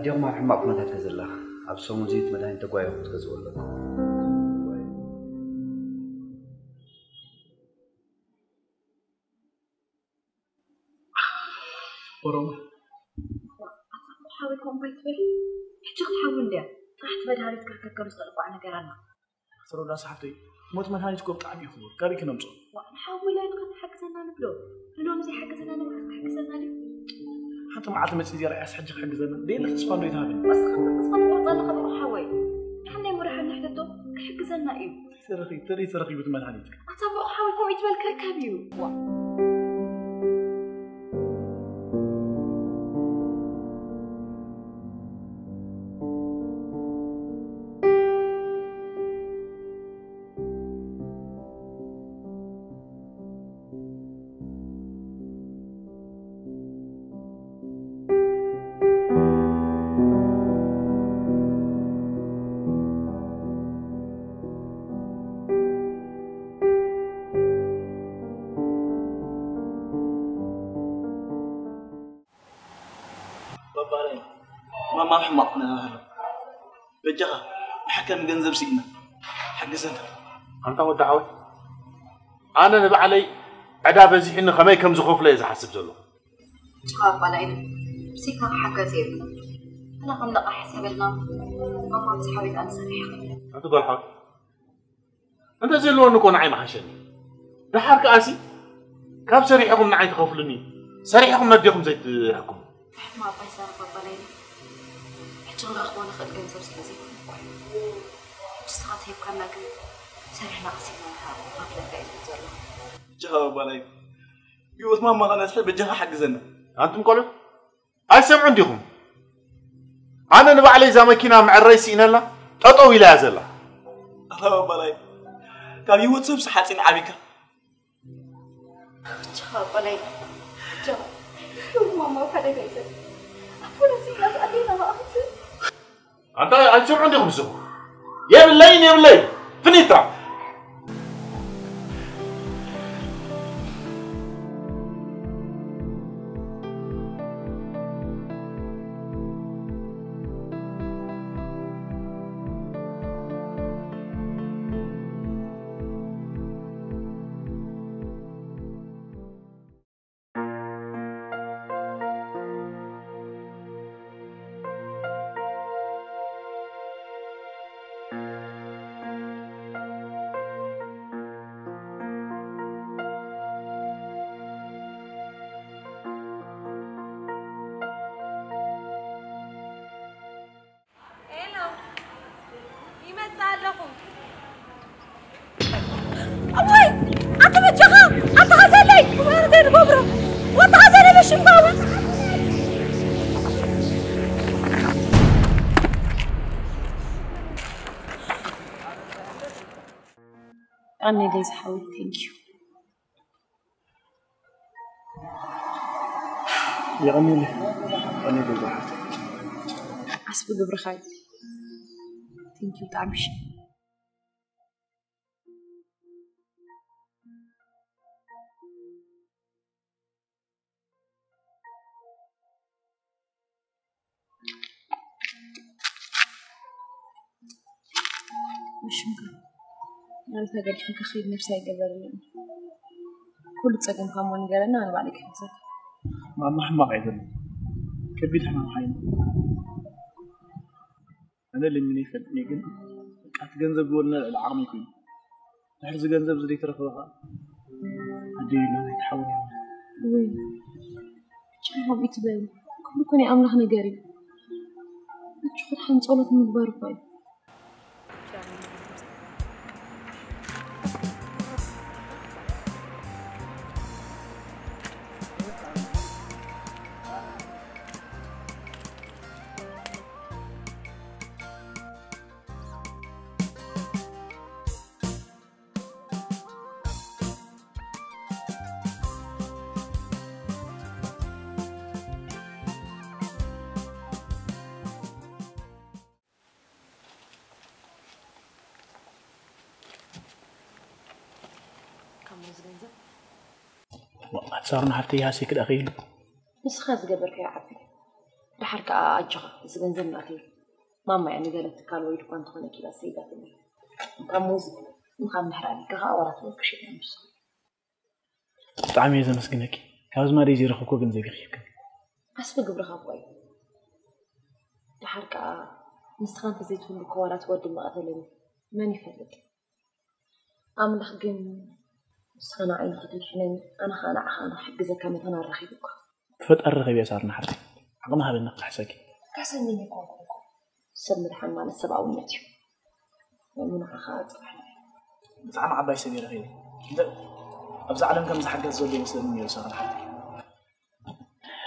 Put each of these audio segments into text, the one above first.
ዮም ኣብ ሕማቕ ኩነታት ከዘላ ኣብ ሰሙን እዚ እቲ መድሃኒት ተጓየኹ ክትገዝኦ ኣለኩም። ኦሮሞ ሓወይ ከምኡ ኣይትበል። ሕጂ ክትሓዊ እንድያ። ጥራሕ እቲ መድሃኒት ክርከብ ከም ዝኽእል እኳ ነገር ኣላ። ዶክተር ሮዳስ ሓፍተይ፣ ሞት መድሃኒት እኮ ብጣዕሚ እዩ ክቡር። ካበይ ክነምፅኦ? ዋ፣ ንሓዊ ኢልና ኢና ክንሓግዘና ንብሎ። ንሎሚ ዘይሓግዘና ንመዓስ ክሕግዘና ድዩ? ሓንቲ መዓልቲ መፂእ እዚኣ ርኣያስ ሕጂ ክሕግዘና ደየለ ተስፋ እንዶ ይትሃበኒ። ወስኻ ተስፋ ትቆርፅ ኣለኻ ብሩኽ ሓወይ። ንሓናይ ሙርሓ ንሕተቶ ክሕግዘና እዩ። ተረኺ- ተደይ ተረኺቡ እቲ መድሃኒት? ኣታ ብሩኽ ሓወይ ከምኡ ይትበል ክርከብ እዩ። ዋ። ባባረይ ማማ ኣብ ሕማቕ ኩነታት ኣሎ። በጃኻ ብሓካሚ ገንዘብ ስኢና ሓግዘና። ኣንታ ወዲ ሓወይ ኣነ ንባዕለይ ዕዳ በዚሕኒ ከመይ ከም ዝኸፍሎ እየ ዝሓስብ ዘለኹ። ቻው ኣባላይነ፣ ብዘይካ ሓጋዚ የብልና። ኣነ ከም ነቓሕ ሰበልና ማማ ምስ ሓቢርና ንሰርሕ። ኣንቲ ጓል ሓወይ እንተ ዘለወኒ እኮ ንዓይ ምሓሸኒ። ደሓር ከኣሲ ካብ ሰሪሕኹም ንዓይ ትኸፍሉኒ ሰሪሕኹም ነዴኹም ዘይትሕክሙ። ሕማ ኣባይ ዛረብ ኣባላይነ፣ ሕጂ ክንረኽቦ ንኽእል ገንዘብ ስለ ዘይኮነ እኮ እዩ። ንስኻ ተሂብካና ግን ሰሪሕና ቀሲብና ንሃብ ንኸፍለካ እዩ ዝብል ዘሎ። ጃሃብ ኣባላይነ፣ ህይወት ማማ ኸነድሕን በጃኻ ሓግዘና። ኣንቱም ቆልዑ ኣይሰምዑን ዲኹም? ኣነ ንባዕለይ እዛ መኪና መዐረይ ስኢነላ ጠጠው ኢላ እያ ዘላ። ኣታ ኣባላይ ካብ ህይወት ሰብሲ ሓፂን ዓቢካ። ኣባላይ ማማ ሓደ ገይዘ ኣቦና ሲላስ ኣዴና ማእኽት ኣንታ ኣይትሰምዑን ዲኹም ንስኹም? የብለይን የብለይን ፍኒታ። ሄሎ፣ ይመጽእ ኣለኹ። እዋይ፣ ኣቲ በጃኻ፣ ኣቲ ሓዘለይ፣ እዋይ፣ እንታይ ንገብሮ? ወዲ ሓዘለይ፣ በሽምባዊ። ኣነ ደይ ዝሓወይ፣ thank you። የቐንየለይ። የቐንየለይ ጓል ሓፍተይ። ዓስቢ ግብርኻ እዩ። Thank you ብጣዕሚ እሺ። ብሽምካ ማለት ተገዲፈ ክኸይድ ነብሲ ኣይገበርልን። ኩሉ ጸገምካ እሞ ንገረና፣ ኣነ ባዕለይ ክሕግዘካ። ማማ ሕማቕ ኣይደለን፣ ከቢድ ሕማም ሓይሊ። ኣነ ለሚነ ይፈልጥኒ፣ ግን በቃ እቲ ገንዘብ ዝበልና ልዕሊ ዓቕመይ ኮይኑ። ድሕሪ እዚ ገንዘብ እዚ ዘይተረኽበ ኸዓ ኣደይ ኢልና ዘይትሓወል እያ። ውይ ጭራቕ ከምኡ ትበል። ኩሉ እኮ ናይ ኣምላኽ ነገር እዩ። በጃኹም ደሓን ጸሎት ምግባር እኮ እዩ። ኣትሳሩን ሓፍተይ ሃሴ ክዳ ከይሉ ንስኻ ዝገበርካዮ ዓቢ ድሓር ከኣ ኣጆኻ፣ እዚ ገንዘብ ናተይ እዩ። ማማ እያ ንገለ ትካል ወይ ድኳን እንተኾነ ኪላ ሰይዳትኒ። ካብ ሙዝ ንኻብ ምሕራድ ኢልካ ከኣ ወራት ወርቂ ሸይጠ ንሱ። ብጣዕሚ እየ ዘመስግነኪ። ካብ ዝማደይ ዘይረኸብኩ ገንዘብ ይኽብክን። ዓስቢ ግብርኻ እኮ እዩ። ድሓር ከኣ ንስኻ እንተዘይትህሉ እኮ ዋላ እቲ ወዲ ምቐተለኒ። መን ይፈልጥ? ኣምላኽ ግን ንስኻ ንዓይ ንኽተድሕነኒ ኣነ ኸኣ ንዓኻ ንኽሕግዘካ መታን ኣራኺቡካ። ብፈጣሪ ረኸብያ ሳርና ሓፍተይ። ዓቕሚ ሃበኒ ክሕሰኪ። ካሕሰኒ ኣይኮንኩን እኮ። ሰብ ምድሓን ማለት ሰብኣውነት እዩ። ሎሚ ንዓኻ ጽባሕ ንዓይ። ብጣዕሚ ዓባይ ሰብ እየ ረኺበ። እንተ ኣብዚ ዓለም ከምዚ ሓጋዚ ዘሎ ይመስለኒ ነይሩ ሳርና ሓፍተይ።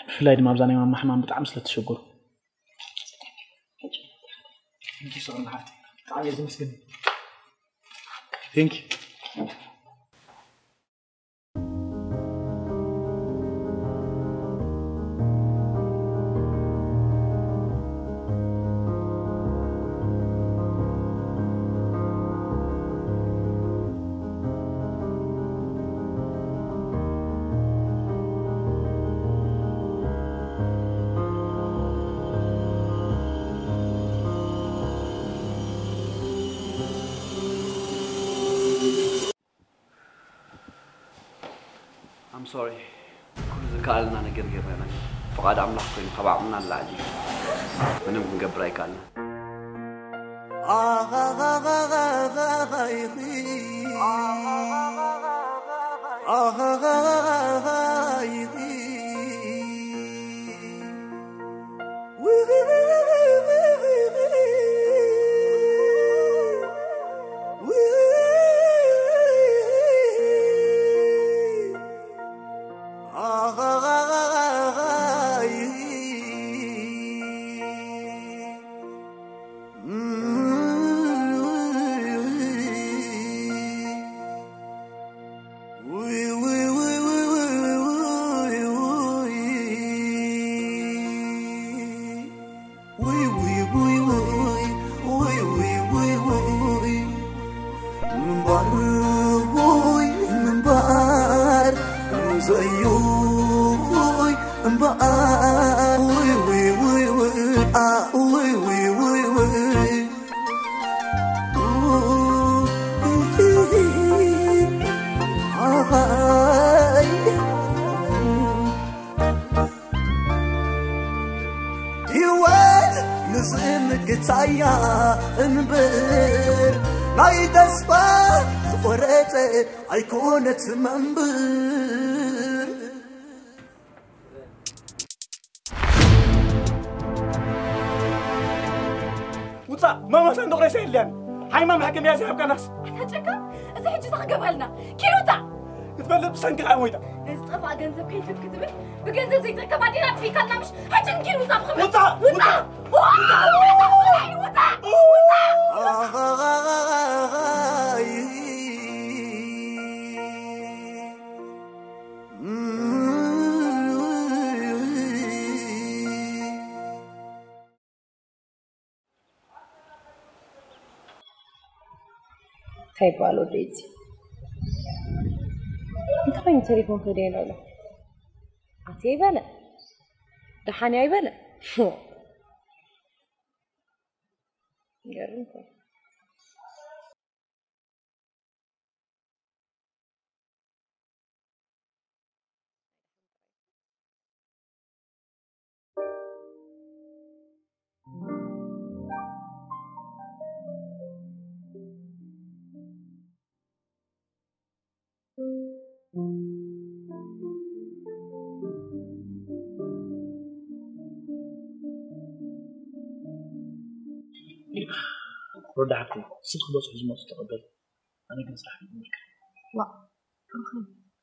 ብፍላይ ድማ ኣብዛ ናይ ማማ ሕማም ብጣዕሚ ስለ እትሸገሩ። Thank you so much. ብጣዕሚ እየ ዘመስግን። Thank you. I'm sorry. ኩሉ ዝከኣለና ነገር ጌርና ኢና። ፍቓድ ኣምላኽ ኮይኑ ካብ ዓቕምና ንላዕሊ እዩ። ምንም ክንገብር ኣይከኣልናን። ህይወት ንዝእምግታያ እምበር ናይ ተስፋ ዝቆረጸ ኣይኮነት መንብር። ውፃእ! ማማ ሳንዱቕ ሬሳ የልያን። ሓይማ መሕከምያ ዘይሃብካናስ። ኣታ ጨካ፣ እዚ ሕጂ እንታይ ክገብረልና? ኪድ ውፃእ! ክትፈልጥ ብሰንኪ ከኣ ሞይታ። ነዚ ዝጠፍኣ ገንዘብ ከይትብ ክትብል ብገንዘብ ዘይትርከብ ኣዴና ኣጥፊእካልና ምሽ? ሕጂ ግን ኪድ ውፃእ ብኽብረት። ውፃእ! ውፃእ! እንታይ ይበሃል ወደይ እዚ? እንታይ ኮይኑ ቴሌፎን ከደየን ኣሎ? ኣትየ ኣይበለ፣ ደሓን እየ ኣይበለ። ይገርም እኮ። ሮዳ ሓፍተይ፣ ስልኪ በፅሑ ዝመፁ ተቐበል። ኣነ ግን ስራሕ ክጅምር። ዋእ፣ ብሩኸይ፣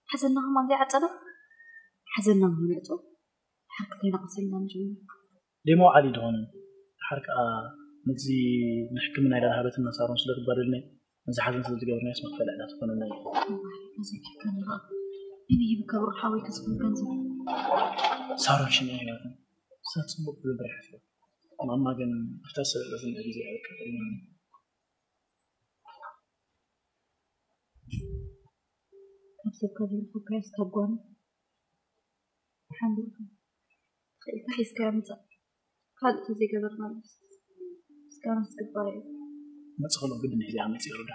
ሓዘንና ከማን ዘይዓጸና? ሓዘንና ምነጹ፣ ድሓር ክልቴና ቀሲልና ንጅምር። ደይ መውዓሊ ድኾነ፣ ድሓር ከኣ ነዚ ንሕክምና ኢላ ዝሃበትና ሳሮን ስለ ትጓደልና እዩ። ነዚ ሓዘን ስለ ዝገበርናዮስ መኽፈሊ ዕዳ ትኾነና እዩ። እዋይ፣ ኣዘኪርካኒ ኸኣ። መን ይህብካ ብሩኽ ሓወይ፣ ከስክም ገንዘብ። ሳሮን ሽምዒ ህይወትና። እሳ ጽቡቕ ትገብር እያ ሓፍተይ። ማማ ግን ኣብታ ዝሰበረትኒ ግዜ ኣይበቃ ተሪማኒ። ካብ ሰብካ ዘይረኸብካዮስ ካብ ጓና ሓንቢርካ ተኽኢልካ ሒዝካዮ ምጻእ። ካልእ ተዘይገበርናሉስ ምስጋና ዝግባእ እዩ። መጽኸሎም ግድን ሒዚኣ መጽእ ሮዳ።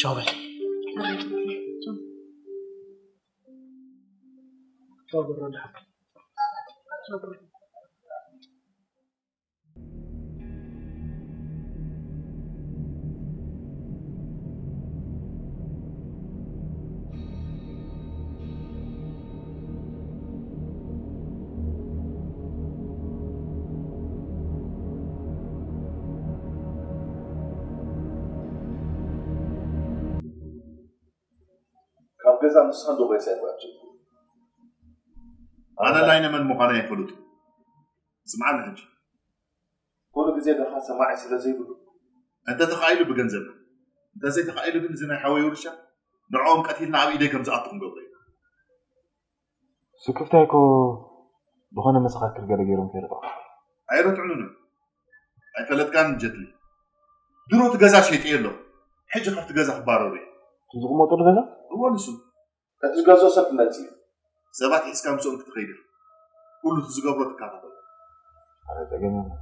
ቻው በል። ቻው። ቻው በል ሮዳ። ቻው በል። ካብ ገዛ ንስኻን ዶ ወይስ ኣይኮነችን? ኣነ ላይነ መን ምዃነይ ኣይፈልጡ። ስምዓኒ ሕጂ። ኩሉ ግዜ ደኻ ሰማዒ ስለ ዘይብሉ። እንተ ተኻኢሉ ብገንዘብ፣ እንተ ዘይተኻኢሉ ግን እዚ ናይ ሓወይ ውርሻ ንዕኦም ቀቲልና ኣብ ኢደይ ከም ዝኣቱ ክንገብሮ ኢና። ስክፍታይ እኮ ዝኾነ መሰኻክር ገለ ገይሮም ከይረትዑ። ኣይረትዑን እዮም። ኣይፈለጥካን ጀትሊ። ድሮ እቲ ገዛ ሸይጠዮ ኣለኹ። ሕጂ ካብቲ ገዛ ክባረሩ እዮም። እቲ ዝቕመጡሉ ገዛ? እወ ንሱ። እቲ ዝገዝኦ ሰብ ክመጽእ እዩ። ሰባት ሒዝካ ምስኦም ክትኸይድ ኢኻ። ኩሉ እቲ ዝገብሮ ትከታተሎ። ኣረ ጸገም የለን።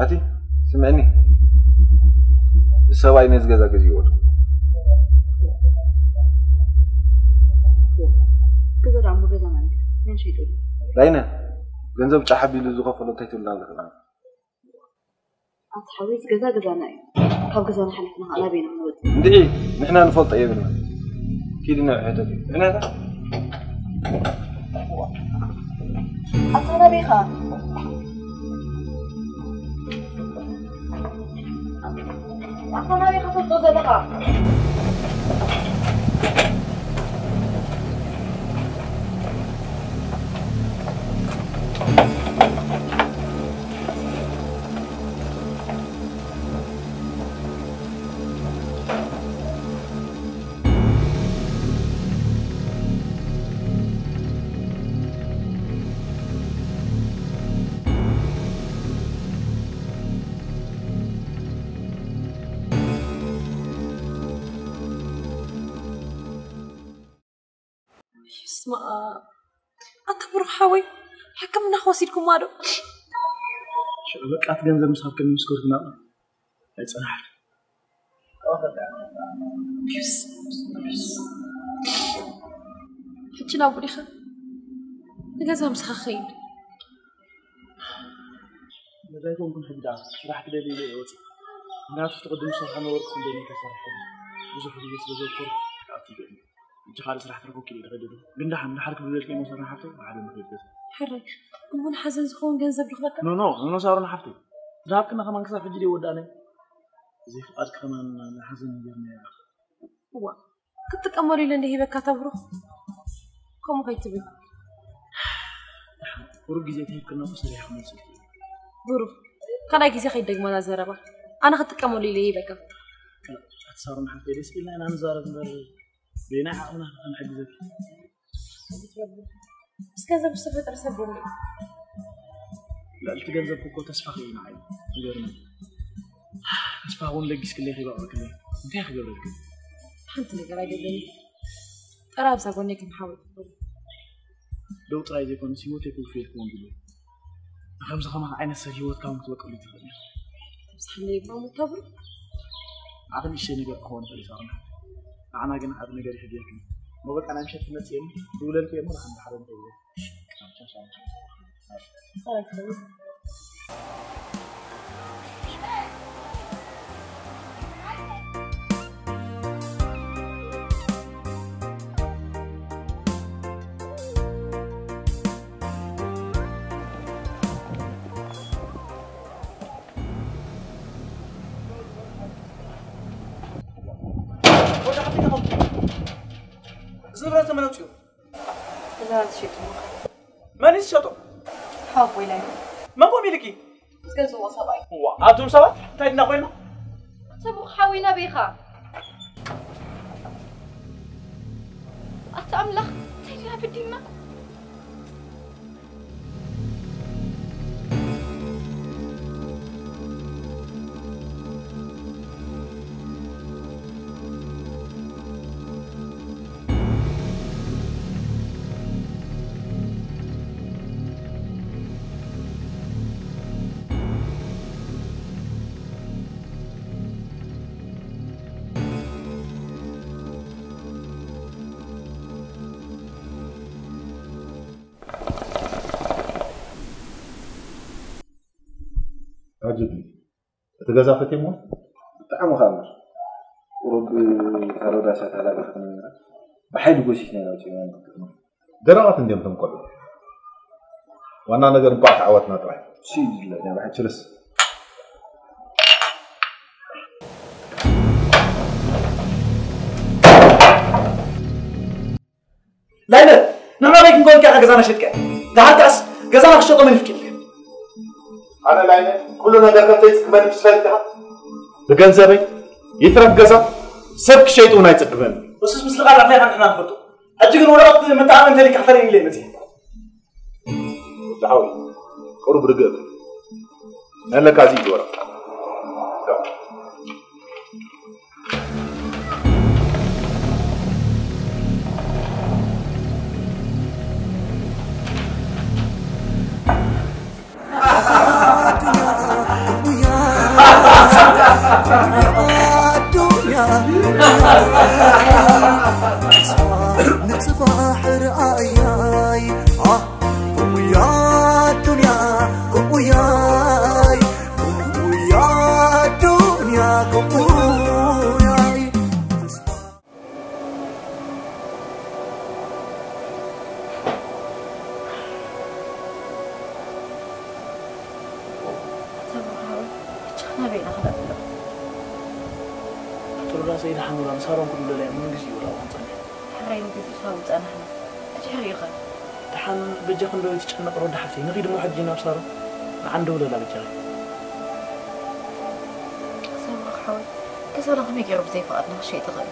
ኣቲ ስምዕኒ፣ ሰብኣይ ነዚ ገዛ ገዚእዎ ኣሎ። ገዛ ደኣ እሞ ገዛና እንድዩ። መን ሸይጡ? ላይነ፣ ገንዘብ ጫሕ ኣቢሉ ዝኸፈሎ እንታይ ትብልና ኣለኺ? ኣቲ ሓወይ፣ እዚ ገዛ ገዛና እዩ። ካብ ገዛና ሓሊፍና ኸኣ ናበይ ኢና ክንወጽእ? እንድዒ፣ ንሕና ንፈልጦ የብልና። ኪዲ ናብ ሕተት። ንሕና ኣታ ናበይ ኢኻ? ኣታ ናበይ ኢኻ ትወጽእ ዘለኻ? ስማ፣ ኣታ ብሩኽ ሓወይ፣ ሕክምና ክወሲድኩማ ዶ? ሽዑ በቃ፣ እቲ ገንዘብ ምስ ሃብክኒ ምስ ከድኩ ናብኣ ኣይጸናሕኩ። ፒዩስ፣ ፒዩስ። ሕጂ ናብ ዲኻ? ንገዛ ምሳኻ ክኸይድ። ነዛ ኣይኮንኩን ሕጂ ደኣ ስራሕ ክደሊ ኢለ እየ ወፂእ። ምክንያቱ እቲ ቅድም ዝሰርሖ ነበርኩ ክንደይ ከሰርሐ ብዙሕ ግዜ ስለ ዘውከርኩ ክኣቱ ይደሊ። ሕጂ ካልእ ስራሕ ትረኽቡ ክኢለ ይደኸደዱ። ግን ደሓን፣ ደሓር ክብል በልከ ይመሰልና ሓፍተይ፣ ብሓደ ንኸይድ ገዛ። ሕራይ፣ እሞ ንሓዘን ዝኸውን ገንዘብ ዶ ክበካ? ኖ፣ ኖ፣ ኖ፣ ሳሮን ሓፍተይ። ዝሃብክና ከማን ክሳብ ሕጂ ደይወዳእናዮ። ብዘይ ፍቓድኪ ከማን ንሓዘን ነጊርናዮ ኢና። እዋ፣ ክትጥቀመሉ ኢለ እንደ ሂበካ ተብሩኽ። ከምኡ ከይትብል። ደሓን፣ ቁሩብ ግዜ ተሂብክና እኮ ሰሪሓ ክመልሰልኪ እየ። ብሩኽ፣ ካልኣይ ግዜ ከይትደግማ እዛ ዘረባ። ኣነ ክትጥቀመሉ ኢለ ይሂበካ። ኣቲ ሳሮን ሓፍተይ፣ ደስ ኢልና ኢና ንዛረብ እምበር፣ በየናይ ዓቕምና ክንሕግዘኪ? ምስ ገንዘብ ዝተፈጥረ ሰብ የለን። ልዕሊ እቲ ገንዘብ እኮ ተስፋ ኸይኑ ንዓይ። ንገርኒ። ተስፋ እውን ለጊስክለይ ከይበቕዕክለይ። እንታይ ክገብረልኪ? ሓንቲ ነገር ኣይደለኒ። ጥራይ ኣብዛ ጎነይ ከም ሓወይ ትኹን። ደው ጥራይ ዘይኮነስ ህይወተይ ክውፍየልኪ እውን ድልየ። ንከምዚ ከማኻ ዓይነት ሰብ ህይወትካ እውን ክትበቅሉ ትኽእል ኢኻ። ተብዝሓለይ እባ እሞ ተብሩ። ዓኺ ንእሽተይ ነገር ክኸውን ይኽእል እዩ ሳሮን። ንዓና ግን ዓቢ ነገር ይሕግዘኪ። እሞ በቃ ናይ ምሸት ክመጽእ እየ እሞ፣ ክውለልኪ እየ እሞ ንሓንቲ ሓደ እንታይ እየ። ቻው፣ ቻው፣ ቻው። እዚ ንብረት ተመን ኣውፅኡ። እዚ መን እዩ ዝሸጦ? ሓወቦይ ላይ መን ኮም ኢልኪ? ዝገዝእዎ ሰብኣይ። ዋ፣ ኣቱም ሰባት እንታይ ድና ኮይና? ጽቡቕ ሓወይ ናበይ ኢኻ? ኣታ ኣምላኽ እንታይ ድና በዲልና? ኣጅብ። እቲ ገዛ ፈትየሞ? ብጣዕሚ ካብ ቁሩብ ካሮዳሳ ተላቢኽና ነይራ። ብሓይሊ ጎሲስና ኢና ኣውፂእና ንክትማ። ደረቓት እንድዮም እቶም ቆልዑ። ዋና ነገር እንኳዕ ተዓወትና ጥራይ። ሲ ይድለ፣ ናይ ብሓቂ ችርስ። ላይነ፣ ንዕና በይ ክንከውን ከኣ ገዛና ሸጥካ። ደሓር ከኣስ ገዛና ክሸጦ መን ይፍቅድ? ኣነ ላይነ፣ ኩሉ ነገር ከም ዘይጽግመኒ ትፈልጥ ኢኻ። ብገንዘበይ ይትረፍ ገዛ ሰብ ክሸይጥ እውን ኣይጽግመኒ። እሱስ ምስልኻ ላዕላይ ኢኻ ንሕና ንፈልጦ። ሕጂ ግን ወረቐት መተኣመን እንተሊካ ክተርእየኒ ኢለ መጺአ። ዝሓወይ፣ ቁሩብ ርግእ በል። ኣለካ እዚ እዩ ወረቐት። ኣታ ብርሃን፣ ብቻ ናበይ ኢና ክነብሎ? ኣቶ ሮዳስ ዘይደሓኑላ ንሳሮን ክድውለላ እዮም። ምን ግዜ ይውላ እዋን ጸኒሑ። ሕራይ ንግዜ ሳቡ ጸናሕና። ሕጂ ሕሪኡ ኸ? ደሓን በጃ ክንዶ ይትጨነቕ ሮዳ ሓፍተይ። ንኺድ እሞ ሕጂ ናብ ሳሮን። ንዓን ደውለላ በጃኺ። ሳቡ ሓወይ፣ ገዛና ከመይ ገይሩ ብዘይ ፍቓድና ክሸይጥ ይኽእል?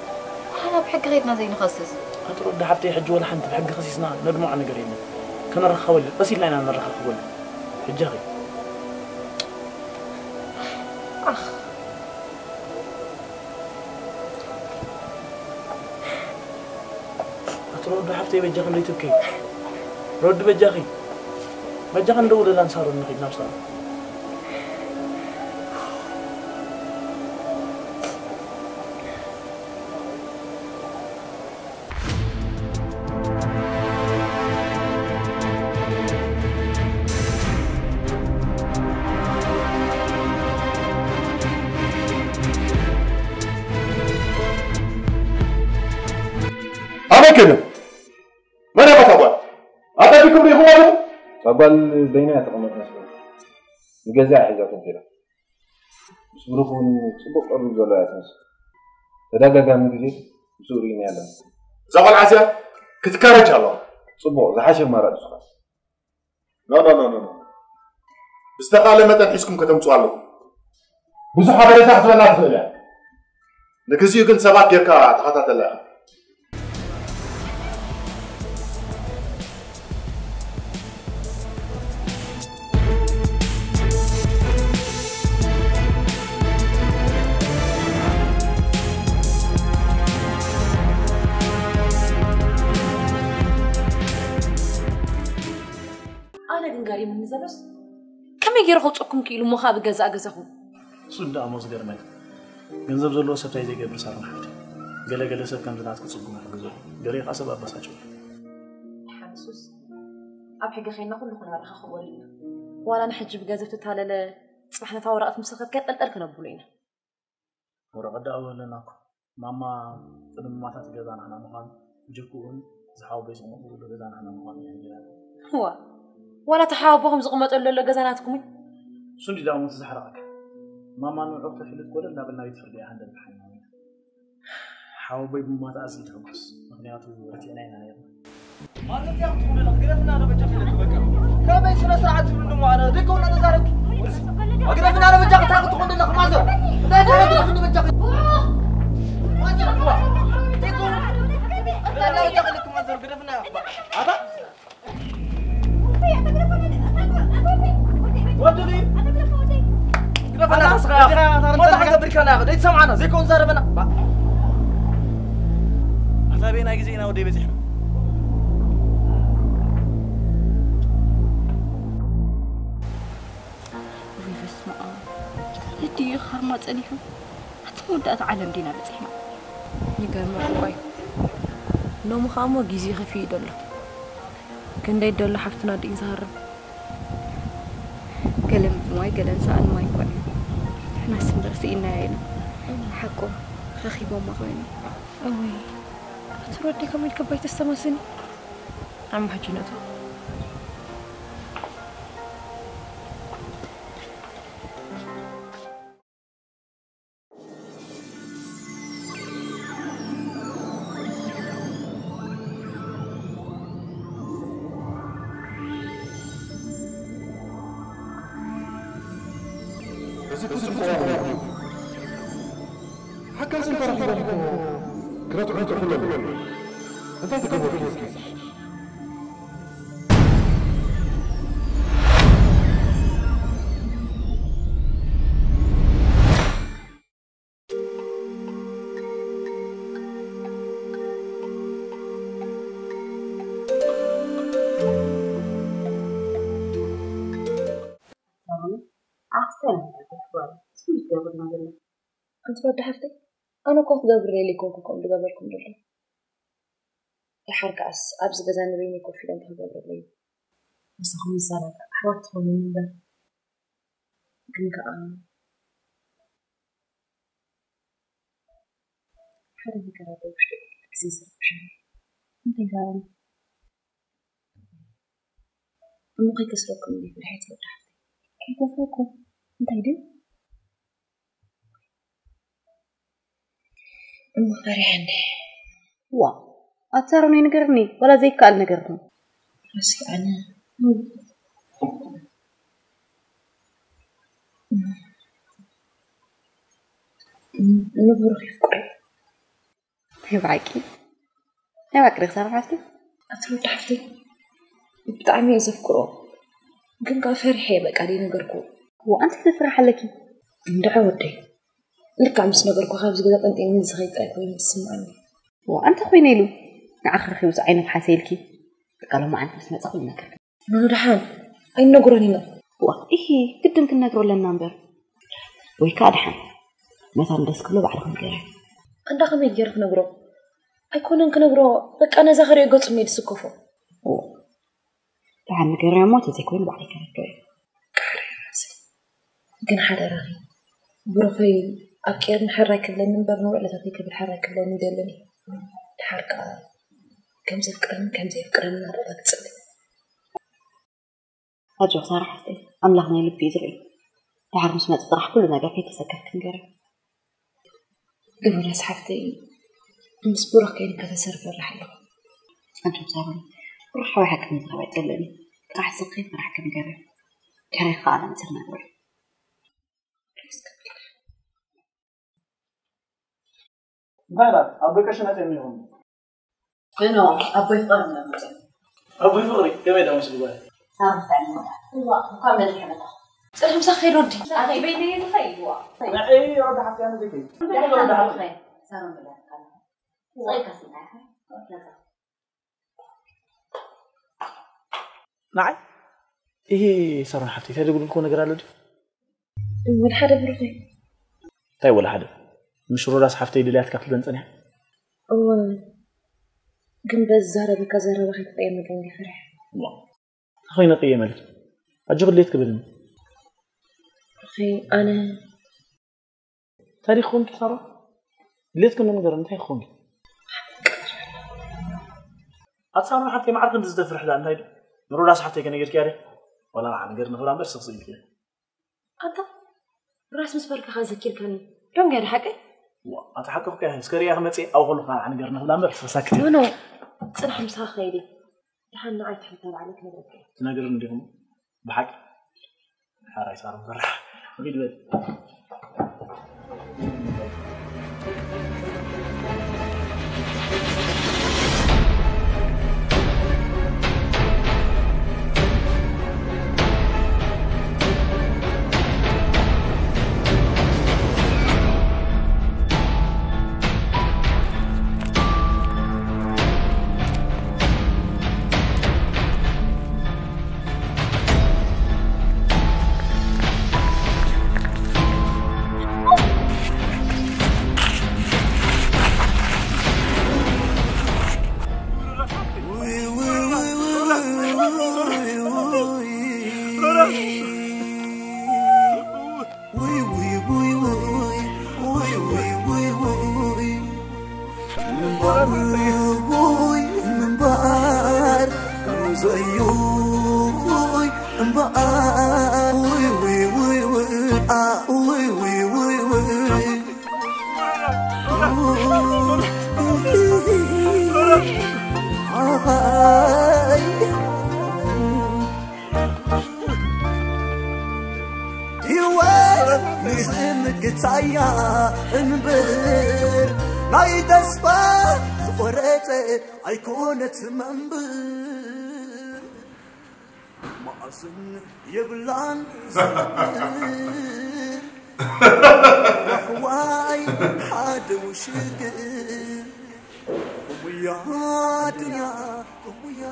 ንሕና ብሕጊ ኸይድና ዘይንኸስስ? ኣቲ ሮዳ ሓፍተይ፣ ሕጂ ወላ ሓንቲ ብሕጊ ከሲስና ነድምዖ ነገር የለን። ከነራኽበሉ፣ ቀስ ኢልና ኢና ነራኻኽበሉ። በጃኺ። ኣኽ። ኣቲ ሮዲ ሓፍተይ በጃኺ እንደይትብከይ። ሮዲ በጃኺ። በጃኺ እንደውለላ ንሳሮን ንኺድ ናብ ሳሮን። ኣበይ ከይዶም? መን እያ እታ ጓል? ኣጸቢቅኩም ርኢኹማ ዶ? እታ ጓል በይና እያ ተቐመጥ መስለኒ። ንገዚኣ ሒዛቶም ከይዳ። ምስ ብሩኽ እውን ጽቡቕ ቅርርብ ዘለዋ እያ ትመስል። ተደጋጋሚ ግዜ ምስኡ ርኢናያ ኣለና። እዛ ቖልዓ እዚኣ ክትካረጅ ኣለዋ። ጽቡቕ፣ ዝሓሸ ኣማራጺ እሱ ኸኣ። ኖ፣ ኖ፣ ኖ፣ ኖ፣ ኖ። ብዝተኻእለ መጠን ሒዝኩም ከተምጽኡ ኣለኩም። ብዙሕ ሓበሬታ ክትበና ትኽእል እያ። ንግዚኡ ግን ሰባት ጌርካ ተኸታተላ ኢኻ። ኣነ ግን ገሪሙኒ ዘሎስ፣ ከመይ ገይሩ ከውጽኣኩም ክኢሉ እሞ ኸኣ ብገዛእ ገዛኹም? እሱ ደኣ እሞ ዝገርመኒ፣ ገንዘብ ዘለዎ ሰብ እንታይ ዘይገብር ሳሮን ሓፍተይ። ገለ ገለ ሰብ ከምዚ ናትኪ ጽጉም ይሕግዞ፣ ገለ ከኣ ሰብ ኣበሳጭዎ። ደሓን እሱስ ኣብ ሕጊ ኸይድና ኩሉ ክነረኻኽቦ ኣለና። ዋላ ንሕጂ ብገንዘብ ትታለለ፣ ጽባሕ ነታ ወረቐት ምስ ረኸብክያ ጠልጠል ክነብሎ ኢና። ወረቐት ደኣ ኣለና እኮ። ማማ ቅድሚ ማማ እቲ ገዛ ናህና ምዃኑ፣ ብጀክኡ እውን ዝሓወቦይ ዝቕመጠሉ ዘሎ ገዛ ናህና ምዃኑ እያ ነጊራኒ። እዋ፣ ዋላ እቲ ሓወቦኹም ዝቕመጠሉ ዘሎ ገዛ ናትኩም እዩ? እሱ እንዲ ደኣ ሞት ዘሕረቐካ። ማማ ንዑቕ ተፊልት ኮለል እናበልና ቤት ፍርዲ እያ ሃንደበት ሓይና። ሓወቦይ ብሞታ ኣዝዩ ትሕጉስ፣ ምኽንያቱ ረቲዕና ኢና ነይርና። ማዘር፣ እንታይ ክትኾን ኣለኺ? ግደፍና፣ ኣነ በጃኺ ኢለኪ፣ በቃ። ከመይ ስነ ስርዓት ትብሉ እሞ፣ ኣነ ደቂ ወላ ተዛረብኪ። ግደፍና፣ ኣነ በጃኺ፣ እንታይ ክትኾን ኣለኺ ማዘር? እንታይ ትብሉ? ግደፍኒ በጃኺ። ማዘር፣ ዋ። ግደፍና፣ በጃኺ ኢለኪ ማዘር፣ ግደፍና። ኣታ ወዲ ድዩ? ግደፈና፣ ኣታ ንስኻ ኢኻ። ኣታ እንታይ ኣታ ክንገብር ኢልካና ኢኻ? ዘይትሰምዓና፣ ዘይከውን ዘረበና። ኣታ በየናይ ግዜ ኢና ወደይ በጺሕና? ወይ በስመ ኣብ። ልዲ እዩ ክሃርማ ጸኒሑ። ኣቲ መወዳእታ ዓለም ዲና በጺሕና። ይገርመካ እኳ እዩ። ሎሚ ኸኣ እሞ ግዜ ከፊኡ ደሎ። ክንደይ ደሎ ሓፍትና ዲን ዝሃርም። ገለ ምጽማይ፣ ገለ ንሰኣን ማይ እኳ እዩ። ንሕናስ እምበር ስኢናዮ ኢና። ሓቆም ረኺቦማ ኮይኖም። እወይ፣ ኣቲ ሮዲ ከመይ ኢልካ ባይ ተስተማስኒ? ዓሚ ሕጂ ነቱ። እዚ ፍጹም ተዋህዶ ሓካስ እንተረኺቦም እኮ ክረትዑ ይጥርፉ ኣለዉ። እንታይ ትገብሩ እስኪ? ኣቲ ወዲ ሓፍተይ፣ ኣነ እኮ ክትገብርለይ ኢለ ኣይኮንኩ ከምኡ ዝገበርኩም ዘሎ። ደሓር ከኣስ ኣብዚ ገዛ ንበይነይ ኮፍ ኢለ እንታይ ክገብረለይ? ምሳኹም ዝዘናጋዕ ኣሕዋት ትኾኑኒ እምበር። ግን ከኣ ሓደ ነገር ኣሎ ውሽጢ ግዜ ዝረብሸኒ። እንታይ ገበርኩ? እሞ ከይከስረኩም ኢለ ፍርሒ ትወዳሕ። ከይከስረኩም? እንታይ ድዩ? እሞ ፈሪሐ እንደ። ዋ፣ ኣቲ ሳሮን ኣይንገርኒ፣ ዋላ ዘይከኣል ነገር ነው። ረሲዐኒ። ንብሩኽ የፍቅሮ። ናይ ብሓቂ? ናይ ብሓቂ ዲኺ ሳሮን ሓፍተይ? ኣቲ ሮዳ ሓፍተይ፣ ብጣዕሚ እየ ዘፍቅሮ። ግን ከኣ ፈሪሐ እየ በቃ ዘይነገርኩዎ። ዋ፣ ኣንቲ እንታይ ፍርሒ ኣለኪ? እንድዒ ወደይ። ልክዕ ምስ ነገርኩ ካብዚ ገዛ ጠንጢኒ ዝኸይድ ጥራይ ኮይኑ ዝስምዓኒ። ዋ፣ ኣንቲ ኮይነ ኢሉ ንዓኺ ረኺቡ ዝዓይነብ ሓሰይ ኢልኪ። በቃ ሎማዓንቲ ምስ መጻ ኩሉ ነገር። ንደሓን ኣይንነግሮን ኢና። ዋ፣ ኢሂ፣ ግድን ክንነግሮ ኣለና እምበር። ወይ ከኣ ደሓን ነታ ንደስ ክብሎ ባዕልኺ ንገርያ። እንዳ ከመይ ገይረ ክነግሮ? ኣይኮነን ክነግሮ፣ በቃ ነዛ ክሪኦ ገጹ እየ ዝስከፎ። ዋ፣ ደሓን ንገርያ እሞ፣ ተዘይኮይኑ ባዕለይ ከረድኦ እየ። ቃል ራእሲ። ግን ሓደራኺ፣ ብሩኸይ ኣፍቂርኒ ሕራይ ክብለኒ እምበር፣ ንውዕለታተይ ክብል ሕራይ ክብለኒ ኣይደልን እዩ። ደሓር ከኣ ከም ዘፍቅረኒ ከም ዘየፍቅረኒ እናረጋግጸለይ። ኣጆኺ ሳራ ሓፍተይ፣ ኣምላኽ ናይ ልቢ እዩ ዝርኢ። ደሓር ምስ መጸ ጥራሕ ኩሉ ነገር ከይተሰከፍኪ ንገርዮ። ግን ወላስ ሓፍተይ፣ ምስ ብሩኽ ከይንከታተል ፈራሕ ኣለኹ። ኣጆኺ ሳሮን፣ ብሩኽ ሓወይ ሓቂ ምዝራብ ኣይጸልእን እዩ። ጥራሕ ስኺ ፈራሕኪ ንገርዮ። ከረይ ከኣ ንጽር ነግሮ። እንታይ ኢላ? ኣቦይ ቀሺ መጺኦም ይኾኑ። ኮይኑ ኣቦይ ፍቕሪ እንዳመጸ። ኣቦይ ፍቕሪ ከመይ ደኣ መስሉ ጓል? ሳምንት እዋ፣ እንኳን በዚሕ መጣ። ጽርሒ ምሳኺ ከይድ ወዲ። ኣኺ በይነይ ዝኸይድ እዋ። ንዒ ወዲ ሓፍቲ ኣነ ዘይከይድ። እንታይ ወዲ ሓፍቲ? ሳሮን ብላ ትካላ። ጽሬካ ስምዓይ። ነጻ። ንዓይ? ይሄ ሳሮን ሓፍቲ፣ እንታይ ደጉልኩዎ ነገር ኣሎ ድዩ? ወላ ሓደ ብሩኸይ። እንታይ ወላ ሓደ? ምሽ ሮዳስ ሓፍተይ ድልያትካ ክትብለን ጸኒሓ? እወ፣ ግን በዚ ዛረበካ ዘረባ ከይትቕየመለይ እንዲ ፈርሐ። ዋ፣ እንታይ ኮይነ ቅየመልኪ? ኣጆኺ ድሌት ክብልኒ። ብሩኸይ፣ ኣነ እንታይ ደኣ ኮንኪ ሳሮን? ድሌትኪ እንዶ ንገርኒ፣ እንታይ ኮንኪ? ኣቲ ሳሮን ሓፍተይ፣ ማዕረ ክንዲ ዝደፍር ሕዳእ እንታይ ድዩ? ንሮዳስ ሓፍተይ ከነገርክያ ድዩ? ዋላ ንዓ ነገር ንኽብላ እምበር ስቕ ስቕ ኢልክያ። ኣታ ራስ ምስ በልካኻ ዘኪርካኒ። ዶንግ ያደ ሓቀይ? ዋ፣ ኣቲ ሓቂ እኮ እያ። እስከ ሪኣ ክመጽእ ኣብኡ ከለኹ ንዓ ነገር ንኽብላ እምበር ስቕ ሳክት። ኖ፣ ኖ፣ ጽናሕ ምሳኻ ከይዲ። ደሓን ንዓይ ትሕት ተባዕለ ክነግረካ እየ። ትነግርኒ እንዲኹም ብሓቂ? ሓራይ ሳሮን ፈራሕ። ወጊድ በል። ውይ ውይ ውይ ውይ ውይ ውይ ውይ ውይ ውይ ምንባር ውይ ምንባር ከምዘዩ ውይ እምባር ውይ ውይ ውይ ውይ አ ውይ ውይ ውይ ውይ ኣይ ህይወት ንዝምግታያ እምብር ናይ ተስፋ ዝቆረጸ ኣይኮነት መንብር ማእዝን የብላን ዝምብር ራሕዋይ ሓደ ውሽግር እሙያ ዱንያ እሙያ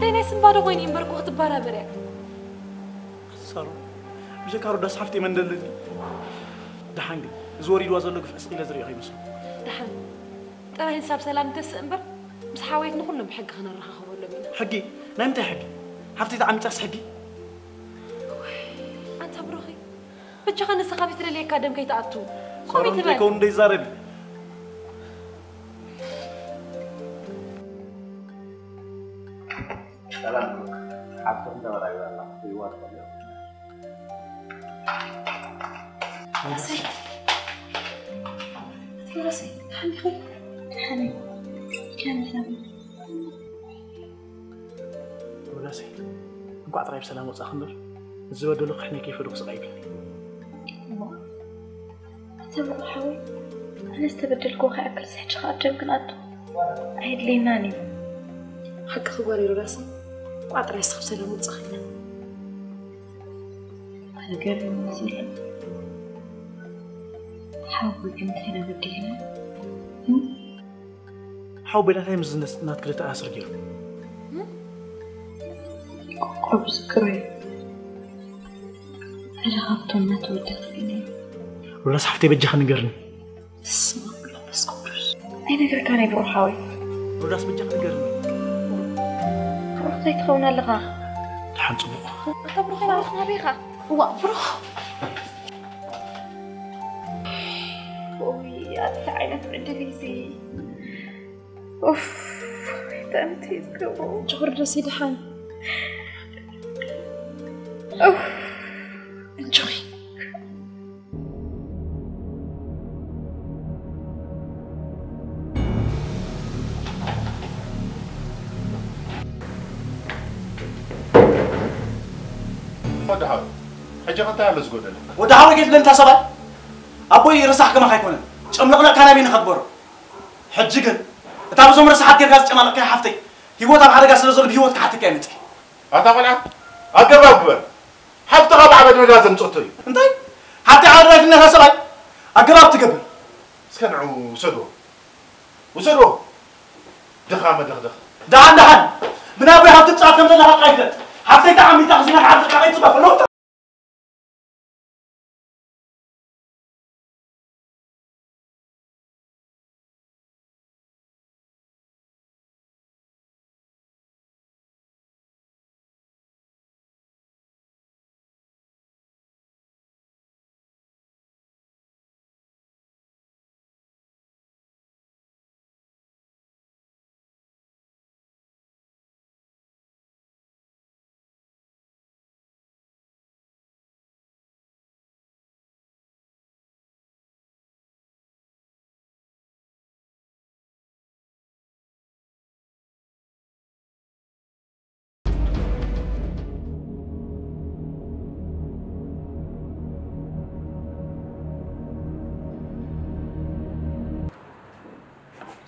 ደይናይ ስንባዶ ኮይኒ እምበር እኮ ክትበራበር እያ። ሳሮን፣ ብጀካ ሮዳስ ሓፍቲ መን ደለኒ? ደሓን ግን፣ እዚ ወሪድዋ ዘሎ ግፍዒ ስቕ ኢለ ዝሪኦ ከይመስሎ። ደሓን፣ ጥራይ ንሳብ ሰላም ንተስእ እምበር፣ ምስ ሓወየት ንኹሉ ብሕጊ ከነረኻኽበሎም ኢና። ሕጊ? ናይ ምንታይ ሕጊ? ሓፍቲ ተዓሚጻስ ሕጊ? ኣንታ ብሩኸይ፣ በጃኻ ንስኻ ቤት ደልየካ ደም ከይትኣቱ። ሳሮን፣ ከምይ ትበል? ዘይከውን ዘይዛረቢ። ሰላም ብሩክ፣ ሓፍትኹም ተበላዩ ኣላ፣ ይዋት ቆልዑ። ሮዳሰይ፣ ኣቲ ሮዳሰይ፣ ደሓን ዲኺ? ደሓን እየ። ከመይ ሰላም? ሮዳሰይ፣ እንኳዕ ጥራይ ብሰላም ወጻእኺ እምበር፣ ዝበደልኩ ሕነ ከይፈደኹ ስቕ ኣይብለኒ። እሞ፣ ኣታ ብሩኽ ሓወይ፣ ኣነ ዝተበደልክዎ ከይኣክል ሕጂ ከኣ ኣብ ደም ክንኣቱ ኣየድልየናን እዩ። ሓቅኺ ጓለይ ሮዳሰይ፣ እንቋዕ ጥራይ ንስኺ ብሰላም ወጻእኺ። ኣነ ገሪሙኒ ዘሎ ሓወይ ግን እንታይ ኢና በዲልና? ሓው በዳታይ ምስ ዝነስ ናት ክልተ ኣስር ገይሩ። ቆቆብ ዝክሮ እዩ። ሓደ ካብቶም ናተወዳት ግን እዩ። ሮዳስ ሓፍተይ በጃኺ ንገርኒ። በስመ ኣብ ወመንፈስ ቅዱስ። ኣይነገርካን እየ ብሩኽ ሓወይ። ሮዳስ በጃኺ ንገርኒ። ብሩኽ እንታይ ትኸውን ኣለኻ? ደሓን ጽቡቕ። ኣታ ብሩኽ ናብኻ ናበይ ኢኻ? እዋእ ብሩኽ። ኦይ ኣታ ዓይነት ዕድል እዩ እዚ። ኡፍ፣ ተምቲ ይዝገቡ። ጆርጆስ ይድሓን። ኡፍ፣ እንጆይ። ወዲ ሓወይ፣ ሕጂ ከ እንታይ ኣሎ ዝጎደለ? ወዲ ሓወይ ከይትብለኒ እታ ሰብኣይ፣ ኣቦይ ረሳሕ ከማኻ ኣይኮነን። ጨምለቕለቕካ ናበይ ንኸግበሮ? ሕጂ ግን እታ በዞም ረሳሓት ጌርካ ዝጨማለቕካያ ሓፍተይ፣ ህይወት ኣብ ሓደጋ ስለ ዘሎ ብህይወት ክሓተካ እየ መጺአ። ኣታ ቆልዓ፣ ኣገባብ ግበር። ሓፍትኻ ብዓበድ መዳ ዘምጸቶ እዩ። እንታይ? ሓፍተይ ዓበድ ናይ ትብለኒ እታ ሰብኣይ፣ ኣገባብ ትገብር። እስከ ንዑ ውሰድዎ። ውሰድዎ። ድኻ መደኽደኽ። ደሓን ደሓን። ብናበይ ሃብቲ ትጻወት ከም ዘለኻ ጥራይ ፍለጥ። ሃብተይ ተዓሚታ ክዚና ክዓብድካ ከይትጽበ ፈለውታ።